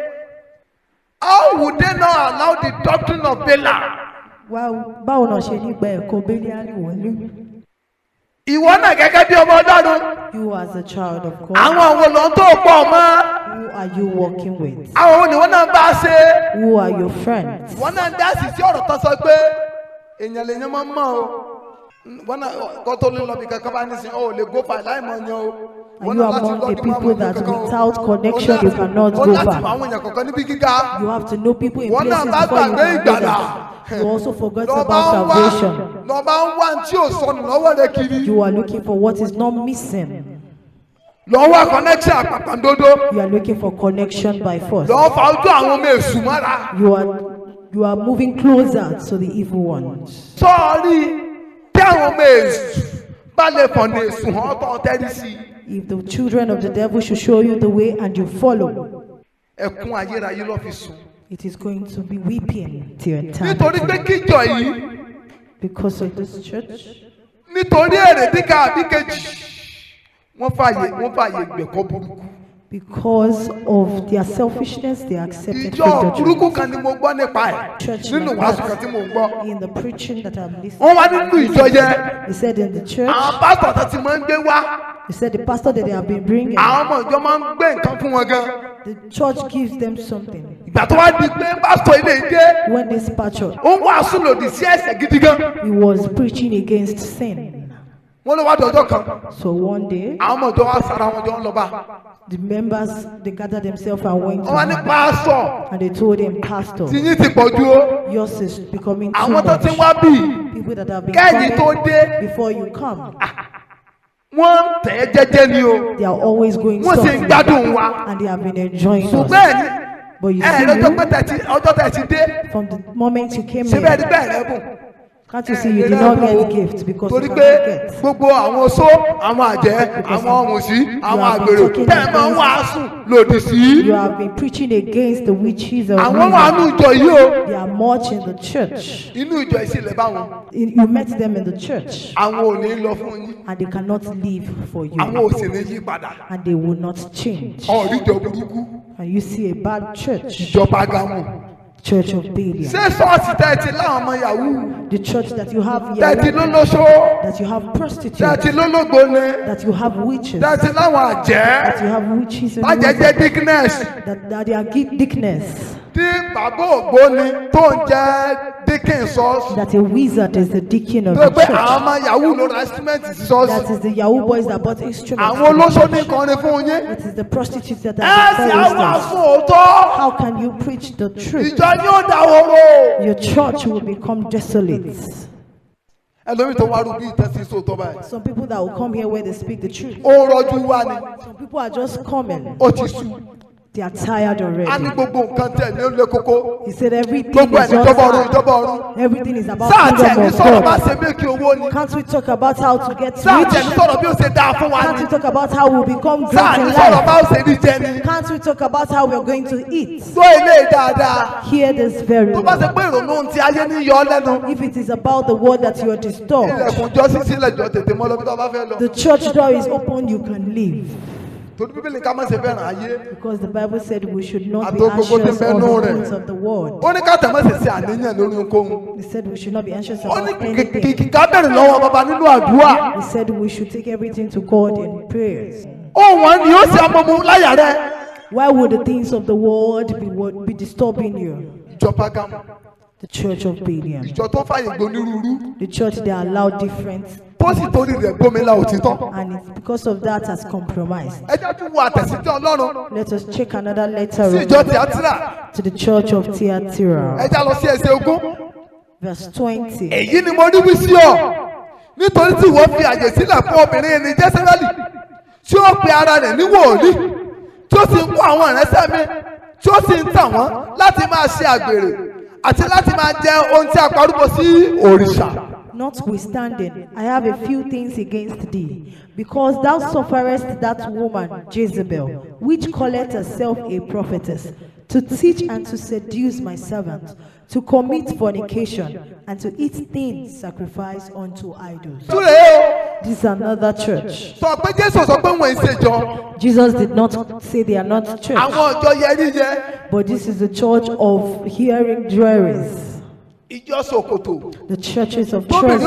How would they not allow the doctrine of Balaam? Báwo náà ṣe nígbà ẹ̀kọ́ Bẹ́líálì wọlé? Ìwọ náà gẹ́gẹ́ bí ọmọ Ọlọ́run, You as a child of God, àwọn wo ló ń tó pọ̀ mọ́? who are you working with? Àwọn wo ni wọ́n náà bá ṣe? Who are your friends? Wọ́n náà dá sí sí ọ̀rọ̀ tó sọ pé èèyàn lèèyàn máa ń mọ̀ o. Wọ́n náà kọ́ tó lè lọ bí kankan bá nísìnyí, ó lè go far láì mọ̀ yan o. Are you among the people that without connection you cannot go far? You have to know people in places before you can go there. You also forgot about salvation. You are looking for what is not missing. You are looking for connection by force. You are moving closer to the evil ones. If the children of the devil should show you the way and you follow, it is going to be weeping till eternity. Because of this church, because of their selfishness, they accepted fake doctrine. Church like that, in the preaching that I'm listening, he said in the church, he said the pastor that they have been bringing, the church gives them something. When this pastor, he was preaching against sin. So one day, the members, they gathered themselves and went to him, and they told him, Pastor, yours is becoming too much. People that have been coming before you come, they are always going something, and they have been enjoying us. But you see, from the moment you came here, can't you see you did not get gifts because you cannot get? You have been preaching against the witches and wizards. They are much in the church. You met them in the church, and they cannot live for you, and they will not change. And you see a bad church. Church of Belial. The church that you have here, that you have prostitutes, that you have witches, that you have witches and wizards, that they are deaconess. That a wizard is the deacon of the church. That is the Yahoo boys that bought instruments. It is the prostitutes that are the choristers. How can you preach the truth? Your church will become desolate. Some people that will come here where they speak the truth. Some people are just coming. They are tired already. He said everything is just hard. Everything is about kingdom of God. Can't we talk about how to get rich? Can't we talk about how we'll become great in life? Can't we talk about how we're going to eat? Hear this very well. If it is about the word that you are disturbed, the church door is open, you can leave. Because the Bible said we should not be anxious of the things of the world. He said we should not be anxious about anything. He said we should take everything to God in prayers. Why would the things of the world be disturbing you? The church of Belial. The church, they allow different. And it's because of that has compromised. Let us check another letter to the church of Thyatira. Verse 20. Notwithstanding, I have a few things against thee, because thou sufferest that woman Jezebel, which calleth herself a prophetess, to teach and to seduce my servants, to commit fornication, and to eat things sacrificed unto idols. This is another church. Jesus did not say they are not church, but this is the church of hearing drearies. The churches of trousers.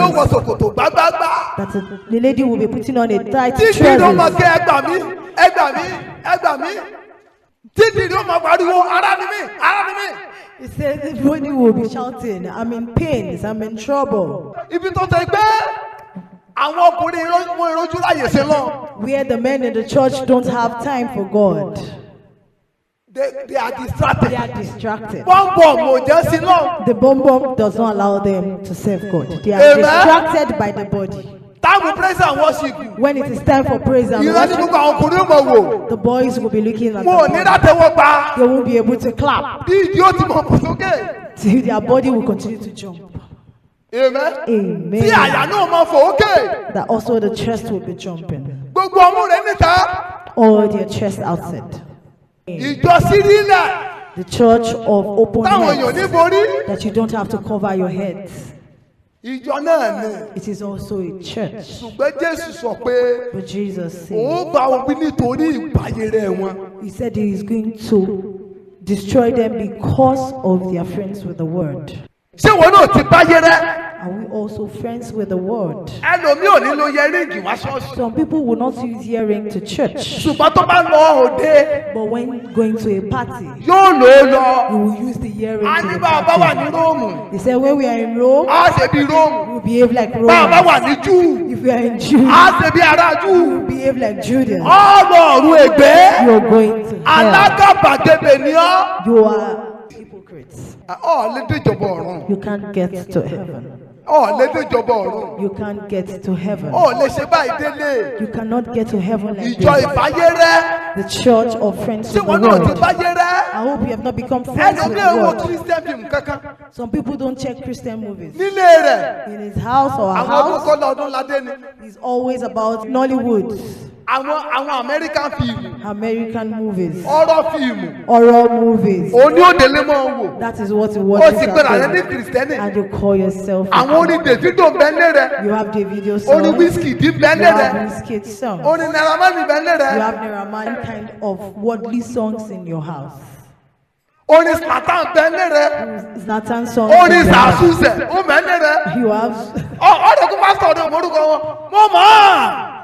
That the lady will be putting on a tight trousers. Títí ó máa pariwo, "Ara ni mí, ara ni mí." He said the body will be shouting, "I'm in pains, I'm in trouble." Ibi tó tẹ pé àwọn ọkùnrin wọn ìrojú láyè ṣe lọ. Where the men in the church don't have time for God. They are distracted. They are distracted. Bọ́ǹbọ̀ mò jẹ́ sí lọ. The bum bum does not allow them to serve God. They are Amen. Distracted by the body. Time praise and worship. When it is time for praise and Ìran ní worship, gbogbo àwọn ọkùnrin ó mọ̀ wò. the boys will be looking at Wọn ò ní the body. látẹwọ́ pa. They won't be able to clap Bí ìdí ó ti mọ̀ kò sókè. till their body will continue to jump. Amen. Amen. Tí àyà náà mọ̀ fò ókè. That also the chest will be jumping. Gbogbo ọmú rẹ̀ níta. All their chest outside. Ìjọ sírílẹ̀ The church of open táwọn èèyàn ní heads. borí. That you don't have to cover your heads. Ìjọ náà ni. It is also a church. Ṣùgbọ́n Jésù sọ pé But Jesus said, òun bá wọn wí nítorí ìbáyé rẹ̀ wọn. He said he is going to destroy them because of their friends with the world. Ṣé wọn náà ti báyé rẹ? Are we also friends with the world? Ẹlòmíì ò ní lo earring wá ṣọ́ọ̀ṣì. Some people will not use earring to church, Ṣùgbọ́n tó bá lọ òde, but when going to a party, yóò lò ó lọ. you will use the earring A to ní the bá a bá wà party. ní Róòmù, He said, when we are in Rome, á ṣe bí Róòmù. we will behave like Bá a bá wà Romans. ní Júù, If we are in Jude, á ṣe bí ará Júù. we will behave like Judas. Ọ̀rọ̀ ọ̀run ègbé, You are going to hell. alágàbàgebè ni ọ́. You are hypocrites. Ọ̀ lè déjọba ọ̀run. You can't get to heaven. Ọ̀ lè déjọba ọ̀run. You can't get to heaven. Ọ̀ lè ṣe báyìí délé. You cannot get to heaven like Ìjọ this. ìbáyé rẹ. The church of friends Ṣé with the wọn náà ti world. báyé rẹ? I hope you have not become friends with Ẹlòmíì the ò wo world. Christian film kankan. Some people don't check Christian movies. Nílé rẹ̀, In his house or her àwọn ọdún house, kọ́lá ọdún ládé ni. it's always about Nollywood, Àwọn American film, American movies, horror film. horror movies. Òun ni ó délé mọ́ ń wò. That is what you Ó watch. sì pera rẹ̀ ní Kìrìsìtẹ́nì. And you call yourself. Àwọn orin Davido ń bẹ nílé rẹ̀. You have Davido Orin songs. Wizkid ń bẹ You nílé have rẹ̀. Wizkid songs. Orin Naira Marley ń bẹ nílé You rẹ̀. have Naira Marley kind of worldly songs in your house. Orin Zlatan ń bẹ nílé rẹ̀. Zlatan songs. Orin in your house. Zazuzẹ ó bẹ nílé rẹ̀. You have Ọ̀rẹ́ kó pásítọ̀ ọ̀dọ̀ orúkọ wọn. Mo mọ̀ ọ́.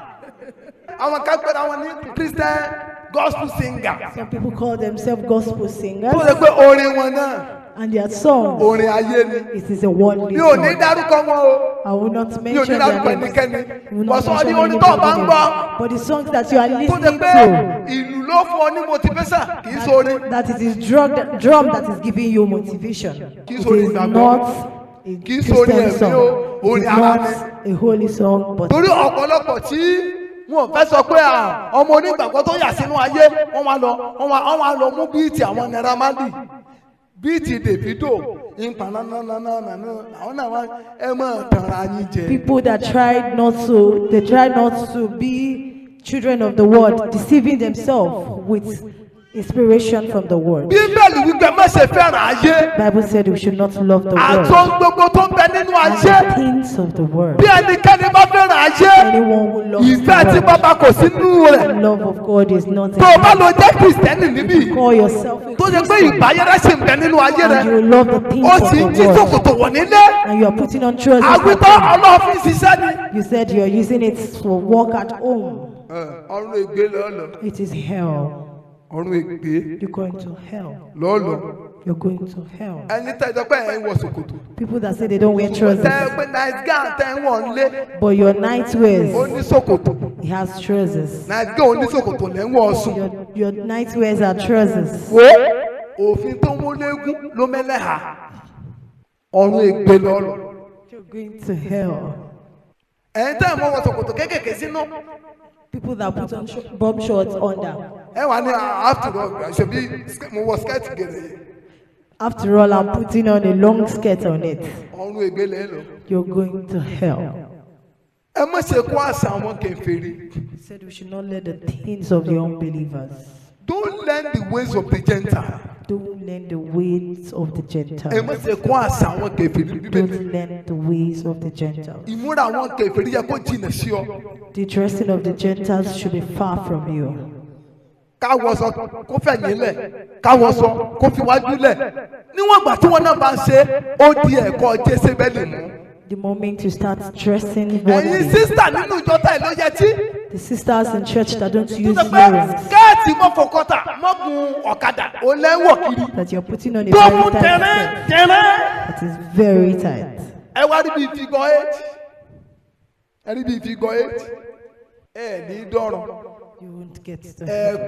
Àwọn kan pera wọn ní Christian gospel singer. Some people call themselves gospel singers, Tó ṣe pé orin wọn náà and their songs, orin ayé ni. it is a worldly Mi ò ní song. dárúkọ wọn o. I will not Mi ò ní mention their dárúkọ names. ẹnikẹ́ni. I will not Bọ̀sọ̀ ní mention orin tó o bá ń anybody. gbọ́. But the songs that you are Tó ṣe listening pé to, ìlú ló fún ọ ní motivation, kì í sórin. that it is drum that is giving you motivation. Kì í It sórin is ìgbàgbọ́. not a Kì í sórin Christian ẹ̀mí song. o, It orin is ara not ni. a holy song, but Torí ọ̀pọ̀lọpọ̀ tí wọn fẹ́ sọ pé à, ọmọ onígbàgbọ́ tó yà sínú ayé, wọ́n wá lọ mú beat àwọn Naira Marley, beat Davido ìpànánánánánà, àwọn náà wá ẹ mọ̀ tànra yín jẹ. People that tried not to, they try not to be children of the world, deceiving themselves with inspiration from the world. Bíbélì wípé má ṣe fẹ́ràn ayé Bible said we should not love the àti world ohun gbogbo tó ń bẹ nínú and ayé. the things of the world. Bí ẹnikẹ́ni bá fẹ́ràn ayé, Anyone who loves ìfẹ́ tí the world, bàbá kò sínú rẹ̀. the love of God is not in Tó o bá you. lọ jẹ́ Kìrìsìtẹ́nì níbí, Call yourself a tó ṣe pé Christian ìbáyẹrẹ ṣì ń bẹ nínú ayé rẹ, and you love the things ó sì ń of jí the world ṣòkòtò wọ̀ nílé. and you are putting on trousers at Àwítọ́ home. ọlọ́ọ̀fin ṣiṣẹ́ ni. You said you are using it for work at home. Ọ̀run ègbé lọ́lọ́. It is hell. Ọ̀run ègbé You're going to hell. lọ́lọ́. You're going to hell. Ẹni tẹ́ ẹ pé ẹ̀ ń wọ ṣòkòtò, People that say they don't wear tẹ́ trousers, ẹ pé night gown tẹ́ ń wọ̀ nílé, but your night ó wears, ní ṣòkòtò. it has trousers. Night gown ní ṣòkòtò lẹ́ ń wọ̀ sùn. Your night wears are trousers. Wo òfin tó ń wọlé ló mẹ́lẹ́hà. Ọ̀run ègbé lọ́lọ́. You're going to hell. Ẹ̀yin tẹ́ ẹ̀ mọ́ wọ ṣòkòtò kéékèèké sínú. People that put on bomb shorts under. Ẹ wà ní, "After all, ṣebí mo wọ skirt gẹ̀rẹ̀ yìí." After all, I'm putting on a long skirt on it. Ọ̀run ègbé lẹ́ lọ. You're going to hell. Ẹ má ṣe kó àṣà àwọn kèfèrí. He said we should not let the things of the unbelievers. Don't learn the ways of the Gentile. Don't learn the ways of the Ẹ Gentiles. má ṣe kó àṣà àwọn kèfèrí, Bíbélì. Don't learn the ways of the Gentiles. Ìmúra àwọn kèfèrí yẹ kó jìnnà sí ọ. The dressing of the Gentiles should be far from you. Ká wọṣọ kó fẹ̀yìn lẹ̀, ká wọṣọ kó fi wájú lẹ̀. Níwọ̀n ìgbà tí wọ́n náà bá ń ṣe, ó di ẹ̀kọ́ Jésébẹ́lì mú. The moment you start dressing Ẹ̀yin worldly, sísítà nínú ìjọ tá ẹ̀ ló yẹ tí. the sisters in church that don't Tó use sọ pé earrings, skẹ́ẹ̀tì mọ́fọ̀kọ́tà mọ́gun ọ̀kadà ó lẹ́wọ̀ kiri. that you're putting on a Tó mú very tight tẹ̀rẹ́ skirt tẹ̀rẹ́. that is very tight. Ẹ wá rí bíi figure eight. Ẹ rí bíi figure eight. Ẹ ní dọ̀rọ̀. You won't get to heaven.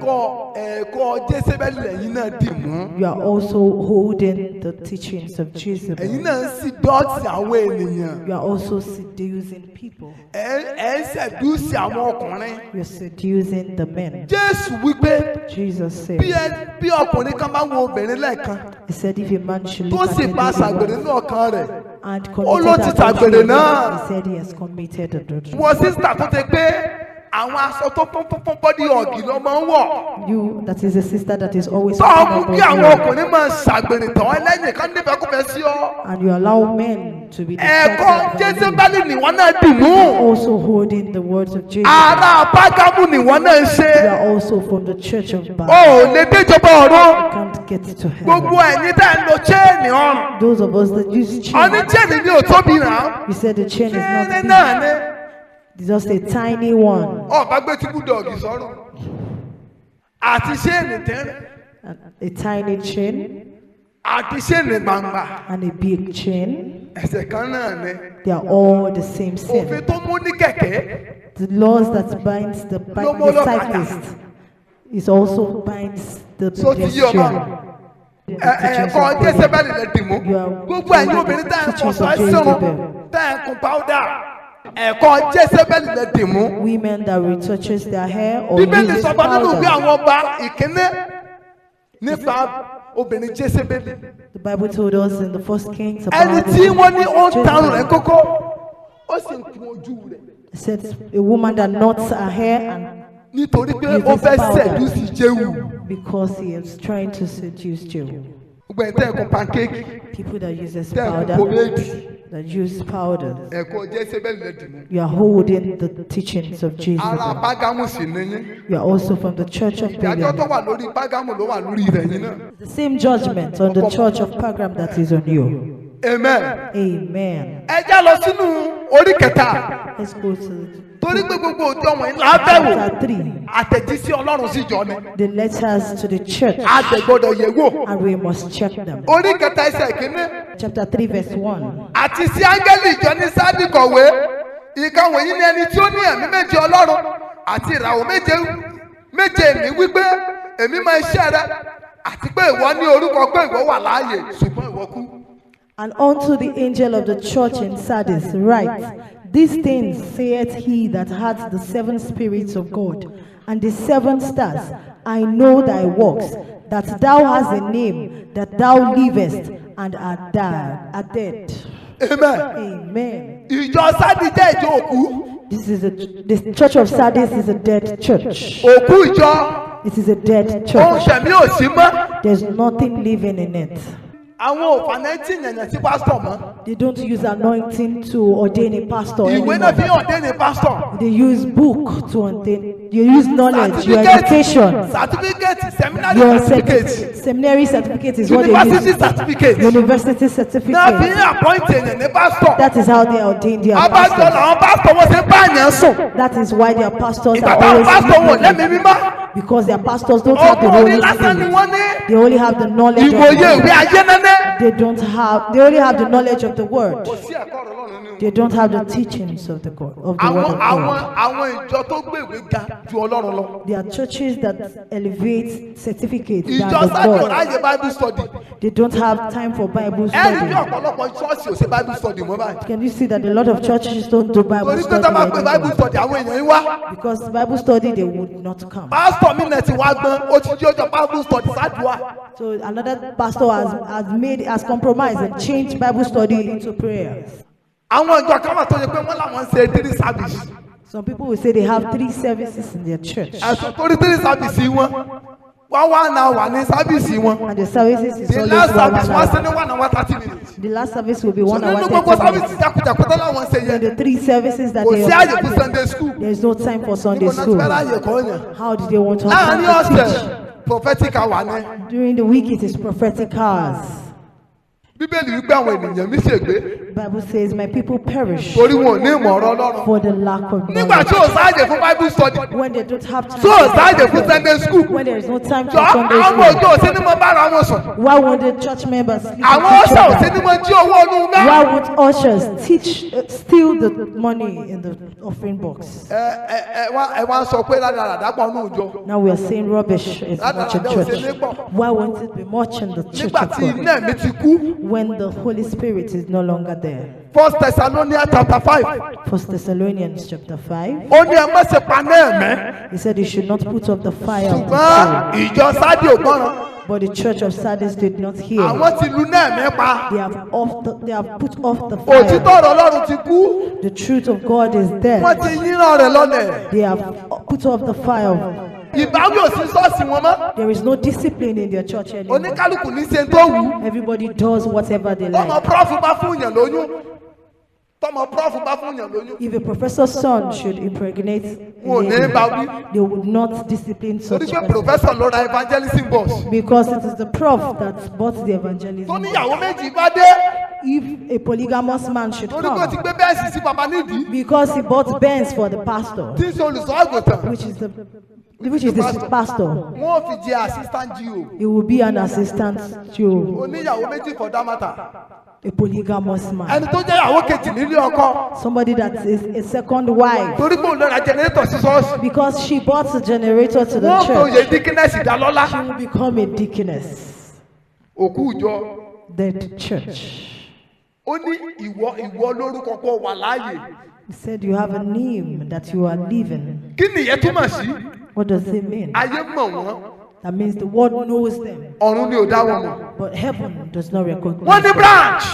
Ẹ̀kọ́ Jésébẹ́lì lẹ́yìn náà dì mú. You are also holding the teachings of Ẹ̀yin Jezebel. náà ń sì dọ́ọ̀tì àwọn ènìyàn. You are also seducing people. Ẹ ń seduce àwọn ọkùnrin. You're seducing the men. Jésù wípé Jesus said, bí ọkùnrin kan bá wo obìnrin lẹ́ẹ̀kan He said, if a man should tó look at sì a pa lady ṣàgbèrè once ní ọkàn rẹ̀ and ó ló committed ti adultery, ṣàgbèrè náà. he said he has committed adultery. Wọ sísítà tó ti pé àwọn aṣọ tó fún fún fún bọ́dí ọ̀gì ló máa ń wọ̀. You, that is a sister that is always Tó putting mú on kí àwọn body ọkùnrin máa ṣàgbèrè tán ẹlẹ́yìn kan nífẹ̀ẹ́ kó fẹ́ sí ọ. and you allow men to be Ẹ̀kọ́ distracted by you. Jésébẹ́lì nìwọ́n náà dì mú. Also holding the words of Jesus. Ará Págámù nìwọ́n náà ń ṣe. You are also from the church of O Baal. ò lè déjọba ọ̀run. You can't get to heaven. Gbogbo ẹ̀yin tẹ́ ń lo chéènì ọrùn. Those of us that use Ọní chain, chéènì ni ò tóbi rà án. you said the chain is Chéènì not náà big. ni. It's just a tiny one. Ọba gbé tí búdọ̀gì sọ́rùn. Àti chéènì tẹ́rẹ̀. And a tiny chain Àti chéènì gbangba. and a big chain. Ẹ̀ṣẹ̀ kan náà ni. They are all the same Òfin sin. tó mú ní kẹ̀kẹ́. The laws that binds the, Ló mú the ọlọ́kadà. cyclist is also binds the So ti yí ọba. pedestrian. The teachings Ẹ̀kọ́ of Jésébẹ́lì lè dì mú. You are Gbogbo ẹ̀yin obìnrin tẹ́ ẹ̀ ń teachings fọṣọ of ẹ̀ sírun Jezebel. tẹ́ ẹ̀ ń kun powder. Ẹ̀kọ́ Jésébẹ́lì lè dì mú. Women that retouches their hair or Bíbélì uses sọ fún nínú ìwé powder. àwọn ọba ìkíní nípa obìnrin Jésébẹ́lì. The Bible told us in the First Kings Ẹni about tí wọ́n ní ó ń tarun rẹ̀ Jezebel. kókó, ó sì ń kun ojú rẹ̀ It said a woman that knots her hair and nítorí pé ó fẹ́ sẹ̀dúsì Jéhù. because he is trying to seduce you. Gbogbo ẹ̀ tẹ́ ẹ̀ kun pancake, People that uses tẹ́ ẹ̀ kun powder, pomade, that use powder, ẹ̀kọ́ Jésébẹ́lì lè dì mú. you are holding the teachings of Ará Jezebel. Págámù sì níyín. You are also from the church of Ìdájọ́ tó Balaam. wà lórí Págámù ló wà lórí rẹ̀ yín náà. The same judgment on the church of Pergam that is on you. Amen. Amen. Ẹ já lọ sínú orí kẹta Let's go to torí pé gbogbo òjò wọ̀nyí là á bẹ̀ wò chapter 3. àtẹ̀jísí Ọlọ́run sí jọ ni The letters to the church, a dẹ̀ gbọ́dọ̀ yẹ̀ wò. and we must check them. Orí kẹta ẹsẹ̀ kínní Chapter 3, verse 1. àti sí áńgẹ́lì ìjọ ní sáàdì kọ̀wé ìkan wọ̀nyí ni ẹni tí ó ní ẹ̀mí méje Ọlọ́run àti ìràwọ̀ méje méje èmi wípé èmi mọ iṣẹ́ rẹ àti pé ìwọ ní orúkọ pé ìwọ wà láàyè ṣùgbọ́n ìwọ kú. And unto the angel of the church in Sardis write, These things saith he that hath the seven spirits of God and the seven stars. I know thy works, that thou hast a name, that thou livest and art dead. Amen. Amen. Ìjọ sáàdì jẹ́ ìjọ òkú. This is the church of Sardis is a dead church. Òkú ìjọ It is a dead ohun church. tẹ̀mí ò sí mọ́. There's nothing living in it. Àwọn òfànẹ́tì yẹ̀yẹ̀ sí pásítọ̀ mọ́. They don't use anointing to ordain a pastor Ìwé náà fi anymore. hàn dé ní pásítọ̀. They use book to ordain. They use knowledge, your education, Certificate, seminary your certificate, seminary certificate is what they university use. certificate. University Náà fi certificate. hàn appoint èèyàn ní pásítọ̀. That is how they ordain their Abájọ pastors. làwọn pásítọ̀ wọn ṣe ń bá àyàn sùn. That is why their pastors Ìgbà are táwọn always pásítọ̀ wọn ò sleeping, lẹ́mìí mímọ́. because their pastors don't have the Ọgbọ́n orí Holy lásán ni Spirit. wọ́n ní. They only have the knowledge of Ìwòye the ìwé word. ayé nánẹ́. They don't have. They only have the knowledge of the word. Kò sí ẹ̀kọ́ ọ̀rọ̀ Ọlọ́run nínú. They don't have the teachings of the God of the word Àwọn of àwọn God. àwọn ìjọ tó gbèwé ga ju Ọlọ́run lọ. There are churches that elevate certificates than Ìjọ the sáàdì ò God. ráyè Bible study. They don't have time for Bible Ẹ rí bí study. ọ̀pọ̀lọpọ̀ ṣọ́ọ̀ṣì ò ṣe Bible study mọ́ báyìí. Can you see that a lot of churches don't do Bible Torí pé study tó bá pe Bible anymore? study àwọn èèyàn yín wá. Because Bible study they would not come. Pásítọ̀ mi náà ti wá gbọ́n, ó ti jí ọjọ́ Bible study sádùá. So another pastor has compromised and changed Bible study into prayers. Àwọn ìjọ kan wà tó yẹ pé wọ́n làwọn ń ṣe three service. Some people will say they have 3 services in their church, Ẹ̀sùn torí three service wọn, wọ́n wá náà wà ní service wọn. and the services is The always last one service wọ́n hour. ṣe ní 1 hour 30 minutes. The last service will be 1 hour Nínú gbogbo 30 service minutes. jákujàku tó láwọn ṣe Then yẹn, the 3 services that kò they sí àyè fún Sunday school. there is no time for Sunday Níbo náà ti school. fẹ́ ráyè kọ́ yẹn? How do they want to Láàárín have time to ọ̀sẹ̀, teach? prophetic hour ni. During the week it is prophetic hours. Bíbélì wípé àwọn ènìyàn mi ṣègbé. Bible says, "My people perish Torí wọn ò ní ìmọ̀ ọ̀rọ̀ Ọlọ́run. for the lack of Nígbà knowledge." tí ò sáàyè fún Bible study, When they don't have time, tí ò for sáàyè fún Bible Sunday school, study, when there is no time for jọ Sunday àwọn ọmọ school, òjò ò sí ní mọ bára wọn sùn. why won't the church members sleep with Àwọn each ọ̀ṣà ò sí other? ní mọ jí owó inú náà. Why would ushers steal the money in the offering box? Ẹ wá ń sọ pé rádaràdá pọ̀ nínú ìjọ. Now we are saying rubbish is much in church. Why won't it be much in the church Nígbà of tí God iná ẹ̀mí ti kú. when the Holy Spirit is no longer there? 1 Thessalonians chapter 5. 1 Thessalonians chapter 5, Ó ní ẹ má ṣe paná ẹ̀mí. he said you should not put up the fire of the Ṣùgbọ́n spirit. ìjọ Sádì ò gbọ́ràn. But the church of Sardis did not hear. Àwọn ti lu náà ẹ̀mí pa. They have put off the fire. Òtítọ́ ọ̀rọ̀ Ọlọ́run ti kú. The truth of God is dead. Wọ́n ti yínran rẹ̀ lọ́lẹ̀. They have put off the fire. Ìbáwí ò sí ṣọ́ọ̀ṣì wọn mọ́. There is no discipline in their church anymore. Oníkálukú ní ṣe tó wù ú. Everybody does whatever they Tọmọ like. prof bá fún yàn lóyún. Tọmọ prof bá fún yàn lóyún. If a professor's son should impregnate a Wọn ò ní lady, bá wí. they would not discipline Torí such pé person professor ló ra evangelism bus. because it is the prof that bought the evangelism. Tó níyàwó méjì bá dé. If a polygamous man should Torí pé ó ti come, gbé Benz sí baba nídìí. because he bought Benz for the pastor, Tí ń ṣe olùṣọ́ àgùntàn. which is the pastor, Wọ́n ò fi jẹ assistant GO. he will be an assistant to Oníyàwó méjì for that matter. a polygamous man, Ẹni tó jẹ́ ìyàwó kejì nílé ọkọ. somebody that is a second wife, Torí pé òun ló ra generator sí ṣọ́ọ̀ṣì. because she bought a generator to the Wọ́n fi oyè church. deaconess dá lọ́lá. She will become a deaconess. Òkú ìjọ. The church. Ó ní ìwọ lórúkọ pọ̀ wà láàyè. He said you have a name that you are living. Kí nìyẹn túmọ̀ sí? What does it mean? Ayé mọ̀ wọ́n. That means the world knows them, Ọ̀run ni ò dá wọn mọ̀. but heaven does not recognize Wọ́n ní them. branch.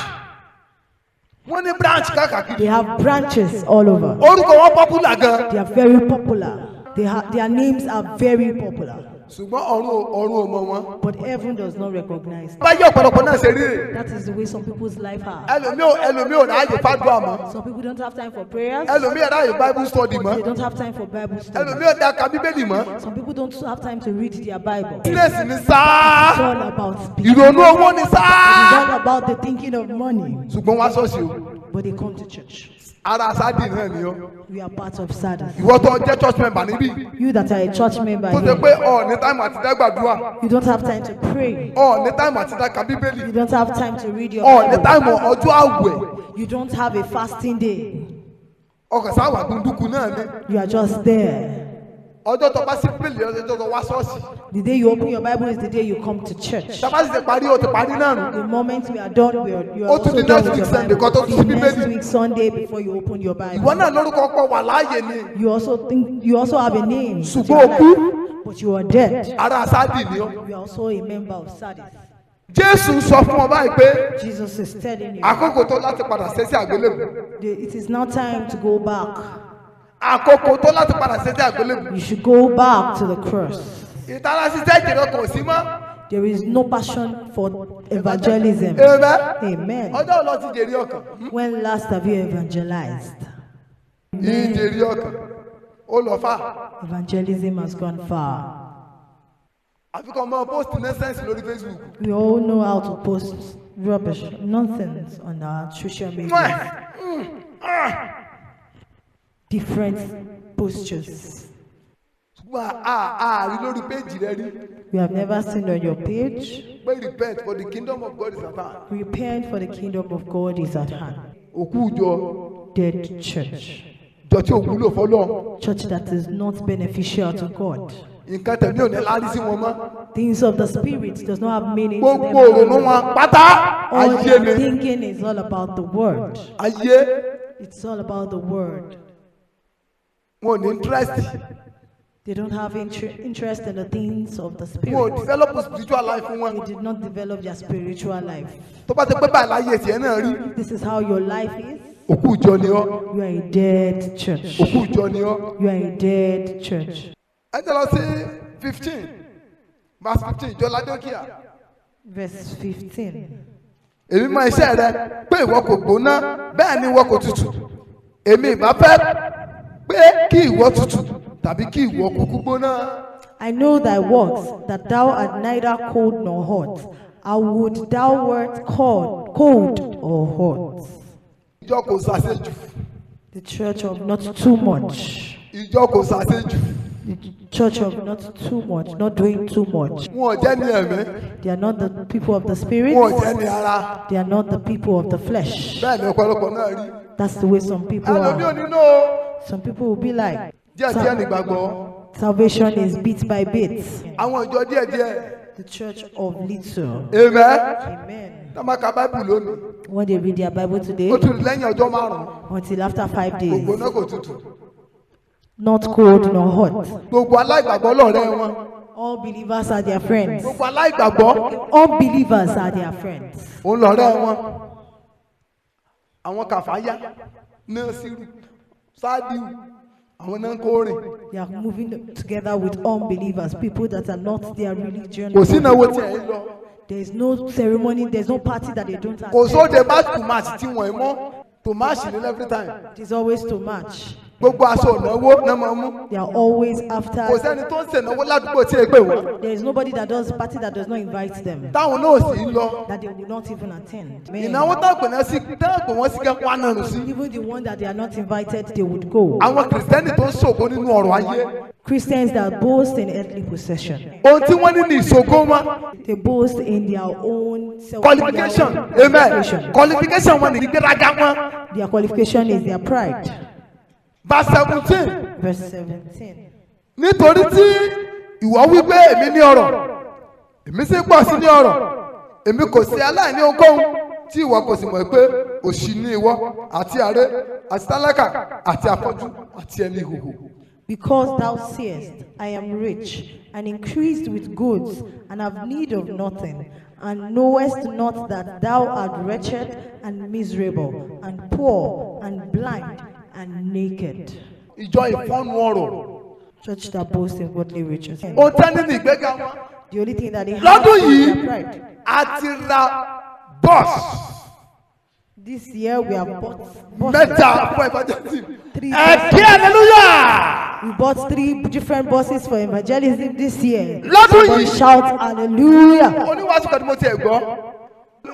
Wọ́n ní branch káàkiri. They have branches all over. Orúkọ wọn popular gan. They are very popular. Their names are very popular, Ṣùgbọ́n ọ̀run ò mọ̀ wọ́n. but heaven does not recognize them. Báyọ̀ ọ̀pọ̀lọpọ̀ náà ṣe rí rè. That is the way some people's life are. Ẹlòmíì ò ráyè fàdúrà mọ́. Some people don't have time for prayers. Ẹlòmíì ò ráyè Bible study mọ́. They don't have time for Bible study. Ẹlòmíì ò dá ka Bíbélì mọ́. Some people don't have time to read their Bible. Business ni sáá. It's all about speaking. Ìrònú owó ni It's sáá. all about the thinking of money. Ṣùgbọ́n wá ṣọ́ọ̀ṣì o. But they come to church. Ara Sádì náà ni ó. We are part of Sardis. Ìwọ tó jẹ́ church member níbí. You that are a church member Tó ṣe here, pé ọ̀ ní time àti dá gbàdúrà. you don't have time to pray. Ọ̀ ní time àti dá ka Bíbélì. You don't have time to read your Ọ̀ ní Bible. time ọjọ́ àwẹ̀. You don't have a fasting day. Ọkàn sáwà gbunduku náà ni. You are just there. Ọjọ́ tó bá sí Bíbélì ọjọ́ tó wá ṣọ́ọ̀ṣì. The day you open your Bible is the day you come to church. Tá bá sì ti parí ó ti parí náà nù. The moment we are done, you are Ó tún also di done next with week your Sunday Bible. kan tó tún sí Till next Bíbélì. week Sunday before you open your Bible. Ìwọ náà lórúkọ pọ̀ wà láàyè ni. You also have a name, that Ṣùgbọ́n you o are kú. alive, but you are dead. Ara Sádì ni ó. You are also a member of Sardis. Jésù sọ fún ọ báyìí pé Jesus is telling you àkókò tó láti padà ṣe sí àgbélébù. it is now time to go back. Àkókò tó láti padà ṣe sí àgbélébù. You should go back to the cross. Ìtara ṣiṣẹ́ ìjìnlẹ̀ kò sí mọ́. There is no passion for evangelism. Amen. Amen. Ọjọ́ lọ ti jèrè ọkàn. When last have you evangelized? Ìjèrè ọkàn. Ó lọ fà. Evangelism has gone far. Àfikún ọmọ post nonsense lórí Facebook. We all know how to post rubbish, nonsense on our social media. Different postures. Ṣùgbọ́n a rí lórí péjì rẹ rí We have never seen on your page. pé repent for the kingdom of God is at hand. Repent, for the kingdom of God is at hand. Òkú ìjọ Dead church. ìjọ tí ò wúlò fọlọ́. Church that is not beneficial to God. Nǹkan tẹ̀mí ò ní lárí sí wọn mọ́. Things of the spirit does not have meaning to them. Gbogbo òrònú wọn pátá All ayé their ni. thinking is all about the word. Ayé It's all about the word. wọn ò ní interest. They don't have interest in the things of the Wọn ò spirit. develop spiritual life wọn. They did not develop their spiritual life. Tó bá ti pé báyìí láyé tiẹ̀ náà rí. This is how your life is. Òkú ìjọ ni ọ́. You are a dead church. Òkú ìjọ ni ọ́. You are a dead church. Ẹ jẹ́ lọ sí 15 verse 15 ìjọ Ládókìá. Verse 15. Èmi mọ iṣẹ́ rẹ pé ìwọ kò gbóná bẹ́ẹ̀ ni ìwọ kò tutù. Èmi ìbá fẹ́ pé kí ìwọ tutù tàbí kí ìwọ kúkú gbóná. I know thy works, that thou art neither cold nor hot. I would thou wert cold or hot. Ìjọ kò ṣàṣejù. The church of not too much. Ìjọ kò ṣàṣejù. The church of not too much, not doing too much. Wọn ò jẹ́ ní ẹ̀mí. They are not the people of the spirit. Wọn ò jẹ́ ní ara. They are not the people of the flesh. Bẹ́ẹ̀ ni ọ̀pọ̀lọpọ̀ náà rí. That's the way some people Ẹlòmíì ò are. ní nò. Some people will be like, Díẹ̀ díẹ̀ nígbàgbọ́. salvation is bit by bit. Àwọn ìjọ díẹ̀ díẹ̀. The church of little. Amen. Amen. Tá máa ka Báíbù lónìí. When they read their Bible today, Ó tún lẹ́yìn ọjọ́ márùn-ún. until after 5 days, Gbogbo náà kò tutù. not cold nor hot. Gbogbo aláìgbàgbọ́ lọ̀rẹ́ wọn. All believers are their friends. Gbogbo aláìgbàgbọ́ Unbelievers are their friends. òun lọ̀rẹ́ wọn. Àwọn Kàfáyá, Násírù, Sádìù, àwọn náà ń kó rìn. They are moving together with unbelievers, people that are not their religion. Kò sí ìnáwó tí ẹ̀ ń lọ. There is no ceremony, there's no party that they don't Kò attend. sóde match to match tí wọ́n mọ́. To match ní every time. It is always too much. Gbogbo aṣọ ìnáwó náà máa mú. They are always after. Kò sẹ́ni tó ń ṣènáwó ládùúgbò tí ẹ pè wọ́n. There is nobody that does party that does not invite them, Táwọn náà sì ń lọ. that they will not even attend. Amen. Ìnáwó táwọn náà sí táwọn pè wọ́n sí kẹ́ wọ́n á nànú sí. Even the one that they are not invited, they would go. Àwọn Kìrìsìtẹ́nì tó ń ṣògo nínú ọ̀rọ̀ ayé. Christians that boast in earthly possession, Ohun tí wọ́n ní ní ìṣògo wọn. they boast in their own self. Qualification. Amen. Qualification wọn ní ìgbéraga wọn. Their qualification is their pride. Verse 17. Verse 17. Nítorí tí ìwọ wí pé èmi ní ọrọ̀, èmi sì pọ̀ sí ní ọrọ̀, èmi kò sí aláìní ohunkóhun tí ìwọ kò sì mọ̀ pé òṣì ni ìwọ àti àrẹ àti tálákà àti afọ́jú àti ẹni ìhòhò. Because thou sayest, I am rich and increased with goods and have need of nothing, and knowest not that thou art wretched and miserable and poor and blind and naked. Ìjọ ìfọ́nu ọrọ̀. Church that boasts in worldly riches. Ohun tẹ́ nínú ìgbéga wọn. The only thing that they have Lọ́dún is yìí, their pride. a ti ra bọ́ọ̀sì This year we have bought mẹ́ta fún evangelism. Three. Ẹ kí hallelujah! We bought 3 different buses for evangelism this year. Lọ́dún Somebody yìí. shout hallelujah. Oníwàásù kan tí mo tiẹ̀ gbọ́.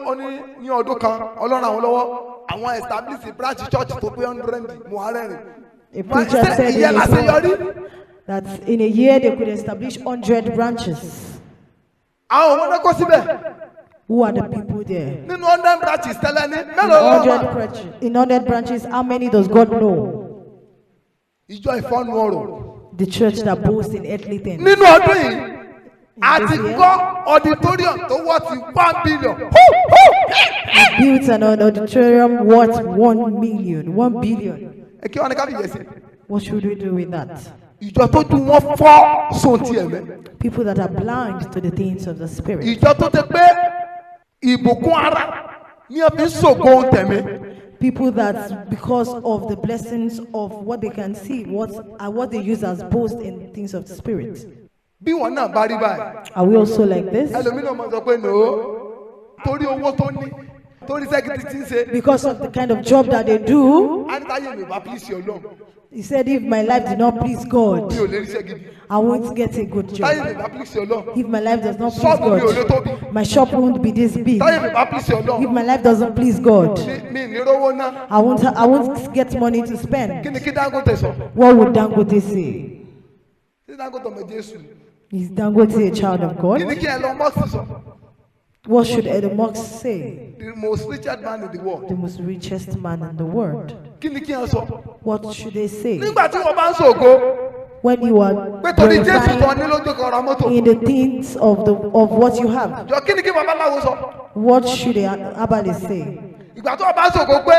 Ó ní ní ọdún kan, Ọlọ́run àwọn lọ́wọ́, àwọn establish branch church tó pé 100 mo wá rẹ́rìn. A preacher Ṣé said ìyẹn in his làṣeyọrí? that in a year they could establish 100 branches. Àwọn ọmọ náà kó síbẹ̀. Who are the people there? Nínú 100 branches tẹ́lẹ̀ ní In mélòó ló 100 wà? branches, in 100 branches, how many does God know? Ìjọ ìfọ́nu ọrọ̀. The church that boasts in earthly things. Nínú ọdún yìí, a ti kọ́ auditorium tó wọ́ ti 1 billion. Hú, hú. We built an auditorium worth 1 million, 1 billion. Ẹ kí wọ́n ní ká fi yẹ̀ sí. What should we do with that? Ìjọ tó dùn wọ́n fọ́ sóhun ti ẹ̀mẹ́. People that are blind to the things of the spirit. Ìjọ tó ti pé ìbùkún ara ní wọ́n fi ń ṣògo ohun tẹ̀mí. People that because of the blessings of what they can see, what they use as boast in things of the spirit. Bí wọn náà bá rí báyìí. Are we also like this? Ẹlòmíràn máa sọ pé nò torí owó tó ní, torí sẹ́kìtì tí ń ṣe. Because of the kind of job that they do, A ní táyé mi ò bá pílísì Ọlọ́run. he said, if my life did not please God, Mi ò lè ríṣẹ́ gidi. I won't get a good Táyé job. mi ò bá pílísì Ọlọ́run. If my life does not please Ṣọ́ọ̀bù mi ò lè God, tóbi. my shop won't be this big. Táyé mi ò bá pílísì Ọlọ́run. If my life doesn't please God, Mi ní rówó ná. I won't get money to Kí spend. ni kí Dangote sọ? What would Dangote say? Ṣé Dangote ọmọ Jésù? Is Dangote a child of Kí God? ni kí Elon Musk sọ? What should Elon Musk say? The most richest man in the world. The most richest man in the world. Kí ni kí ẹ sọ? What should they say? Nígbà tí wọ́n bá ń ṣògo, When you are pé torí Jésù tó glorifying ní lójú kan ra mọ́tò. in the things of what you have, Jọ kí ni kí babaláwo sọ? what should the Abali say? Ìgbà tí wọ́n bá ń ṣògo pé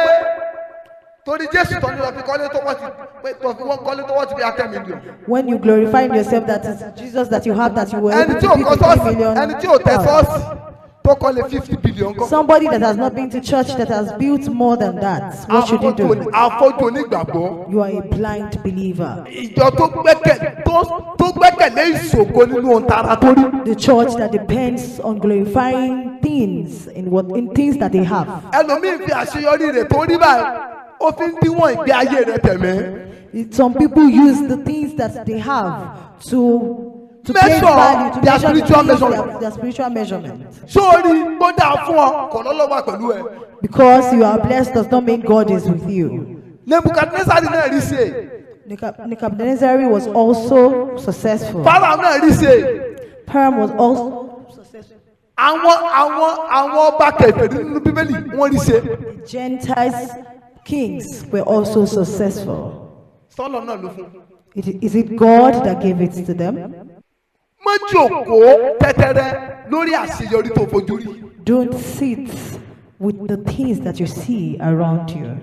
torí Jésù tó ní lọ fi kọ́lé tó wọ́n ti pé tó fi wọ́n kọ́lé tó wọ́n ti fi 10 million. When you glorify yourself that it's Jesus that you have, that you were Ẹni able tí to ò build kọ́ a 3 sọ́ọ̀sì, million ẹni tí ò tẹ house. sọ́ọ̀sì tó kọ́lé 50 billion kọ́. Somebody that has not been to church that has built more than that, what should you do? Afọ́jú onígbàgbọ́. You are a blind believer. Ìjọ tó gbẹ́kẹ̀lé ìṣògo nínú ohun tara tó rí. The church that depends on glorifying things in things that they have. Ẹlòmíì fi àṣeyọrí rẹ̀ tó rí báyìí, ó fi ń díwọ̀n ìgbé ayé rẹ̀ tẹ̀mí. Some people use the things that they have to To place Measure value, to their measure the spiritual things, measurement. their spiritual measurement. Sórí tó dáa fún ọ kọ̀ lọ́lọ́wà pẹ̀lú ẹ. Because you are blessed does not mean God is with you. Nebukadnezari náà rí ṣe. Nebuchadnezzar was also successful. Fáráò náà rí ṣe. Param was also successful. Àwọn ọba kèfèrí nínú Bíbélì wọ́n rí ṣe. The Gentiles kings were also successful. Sọ́lọ̀ náà ló fún. Is it God that gave it to them? Má jòkóó tẹ́tẹ́rẹ́ lórí àṣeyọrí tó fojú rí. Don't sit with the things that you see around you.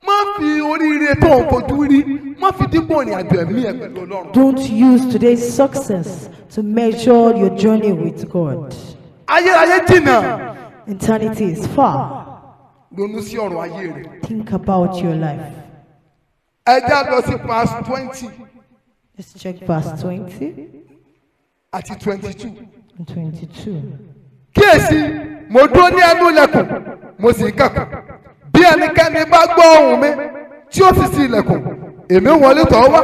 Má fi oríire tó ń fojú rí, má fi dípò ìrìn àjò ẹ̀mí ẹ̀ pẹ̀lú Ọlọ́run. Don't use today's success to measure your journey with God. Ayérayé jìnnà. Eternity is far. Ronú sí ọ̀rọ̀ ayé rẹ̀. Think about your life. Ẹ já lọ sí verse 20 Let's check verse 20 àti 22. and 22. Kíyèsí, mo dúró ní ẹnu ilẹ̀kùn, mo sì ń kànkùn. Bí ẹnikẹ́ni bá gbọ́ ohùn mi tí ó sì ṣí ilẹ̀kùn, èmi ó wọlé tọ̀ ọ́ wá,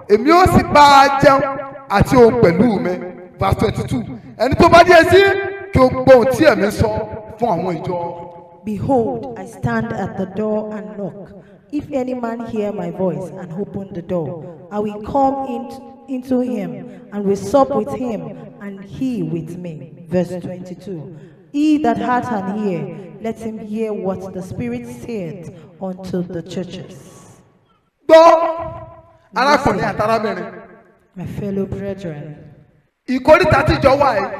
èmi ó sì bá a jẹun àti òun pẹ̀lú mi. Verse 22. Ẹni tó bá díẹ̀ sí kí o gbọ́ ohun tí ẹ̀mí sọ fún àwọn ìjọ. Behold, I stand at the door and knock. If any man hear my voice and open the door, I will come into him and will sup with him, and he with me. Verse 22. He that hath an ear, let him hear what the Spirit saith unto the churches. Gbọ́, arákùnrin àtàrábìnrin, My fellow brethren, ìkóríta tíjọ wà ẹ́,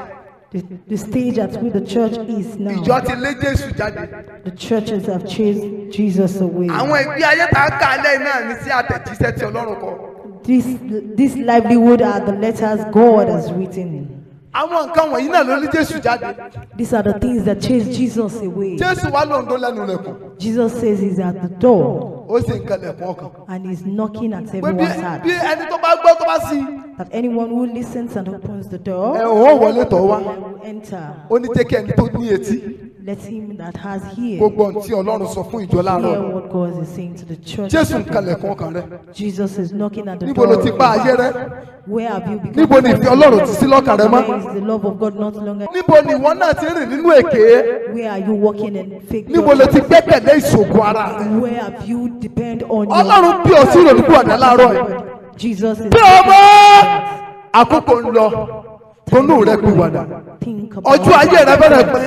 the stage at which the church is now, ìjọ ti lé Jésù jáde. the churches have chased Jesus away. Àwọn ìgbé ayé tá a kà lẹ́yìn náà ní sí àtẹ̀jíṣẹ́ tí Ọlọ́run kọ. This livelihood are the letters God has written. Àwọn nǹkan wọ̀nyí náà ló lé Jésù jáde. These are the things that chase Jesus away. Jésù wá lòǹdó lẹ́nu ilẹ̀kùn, Jesus says he's at the door ó sì ń kanlẹ̀kùn ọkàn. and he's knocking at Pé bí everyone's heart. bí ẹni tó bá gbọ́ tó bá sí That anyone who listens and opens the ẹ door òun wọlé tọ̀ wá. will enter. Ó ní jẹ́ kí ẹni tó ní etí Let him that has ear kó gbọ́ ohun tí Ọlọ́run sọ fún ìjọ láàárọ̀. hear what God is saying to the church. Jésù ń kanlẹ̀kùn ọkàn rẹ. Jesus is knocking at the Níbo door. ló ti bá ayé rẹ? Where have you become? Níbo ni ìfẹ́ Ọlọ́run ti sí lọ́kàn rẹ mọ́? Where is the love of God not longer? Níbo ni ìwọ náà ti rìn nínú èké? Where are you walking in fake? Níbo ló ti doctrine? gbẹ́kẹ̀lé ìṣògùn ara rẹ? Where have you depend on your Ọlọ́run bí ọ sí ìrònúpìwàdà láàárọ̀ yìí. Jesus is Bí ọmọ àkókò ń lọ, ronú rẹ pìwàdà. Think about Ọjọ́ ayé rẹ bẹ̀rẹ̀ pé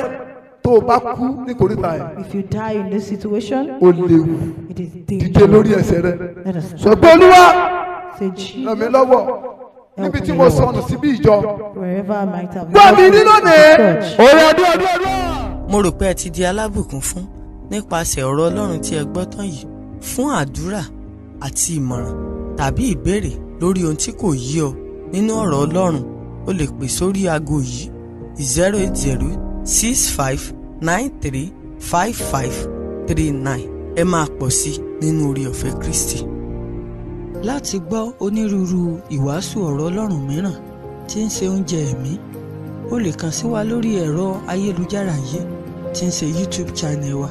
tó o bá kú ní kòríta ẹ̀, If you die in this situation, ó léwu. it is Dìde dangerous. lórí ẹsẹ̀ rẹ. Let us Sọ pé Olúwa say, Jesus, ràn mí lọ́wọ́ níbi tí mo sọnù síbí ìjọ. wherever I might have Gbọ́ mi lost ní the lónìí. church. Òrè ọdún ọdún ọdún. Mo rò pé ẹ ti di alábùkún fún nípasẹ̀ ọ̀rọ̀ Ọlọ́run tí ẹ gbọ́ tán yìí. Fún àdúrà àti ìmọ̀ràn tàbí ìbéèrè lórí ohun tí kò yé ọ nínú ọ̀rọ̀ Ọlọ́run, o lè pè sórí aago yìí 08065935539. Ẹ máa pọ̀ sí i nínú oore ọ̀fẹ́ Kristi. Láti gbọ́ onírúurú ìwàásù ọ̀rọ̀ Ọlọ́run mìíràn tí ń ṣe oúnjẹ ẹ̀mí, o lè kàn sí wa lórí ẹ̀rọ ayélujára yìí tí ń ṣe YouTube channel wa,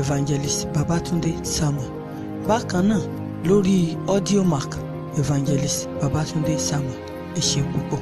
Evangelist Babatunde Samuel. Bákan náà lórí Audiomack, Evangelist Babatunde Samuel. Ẹ ṣé púpọ̀.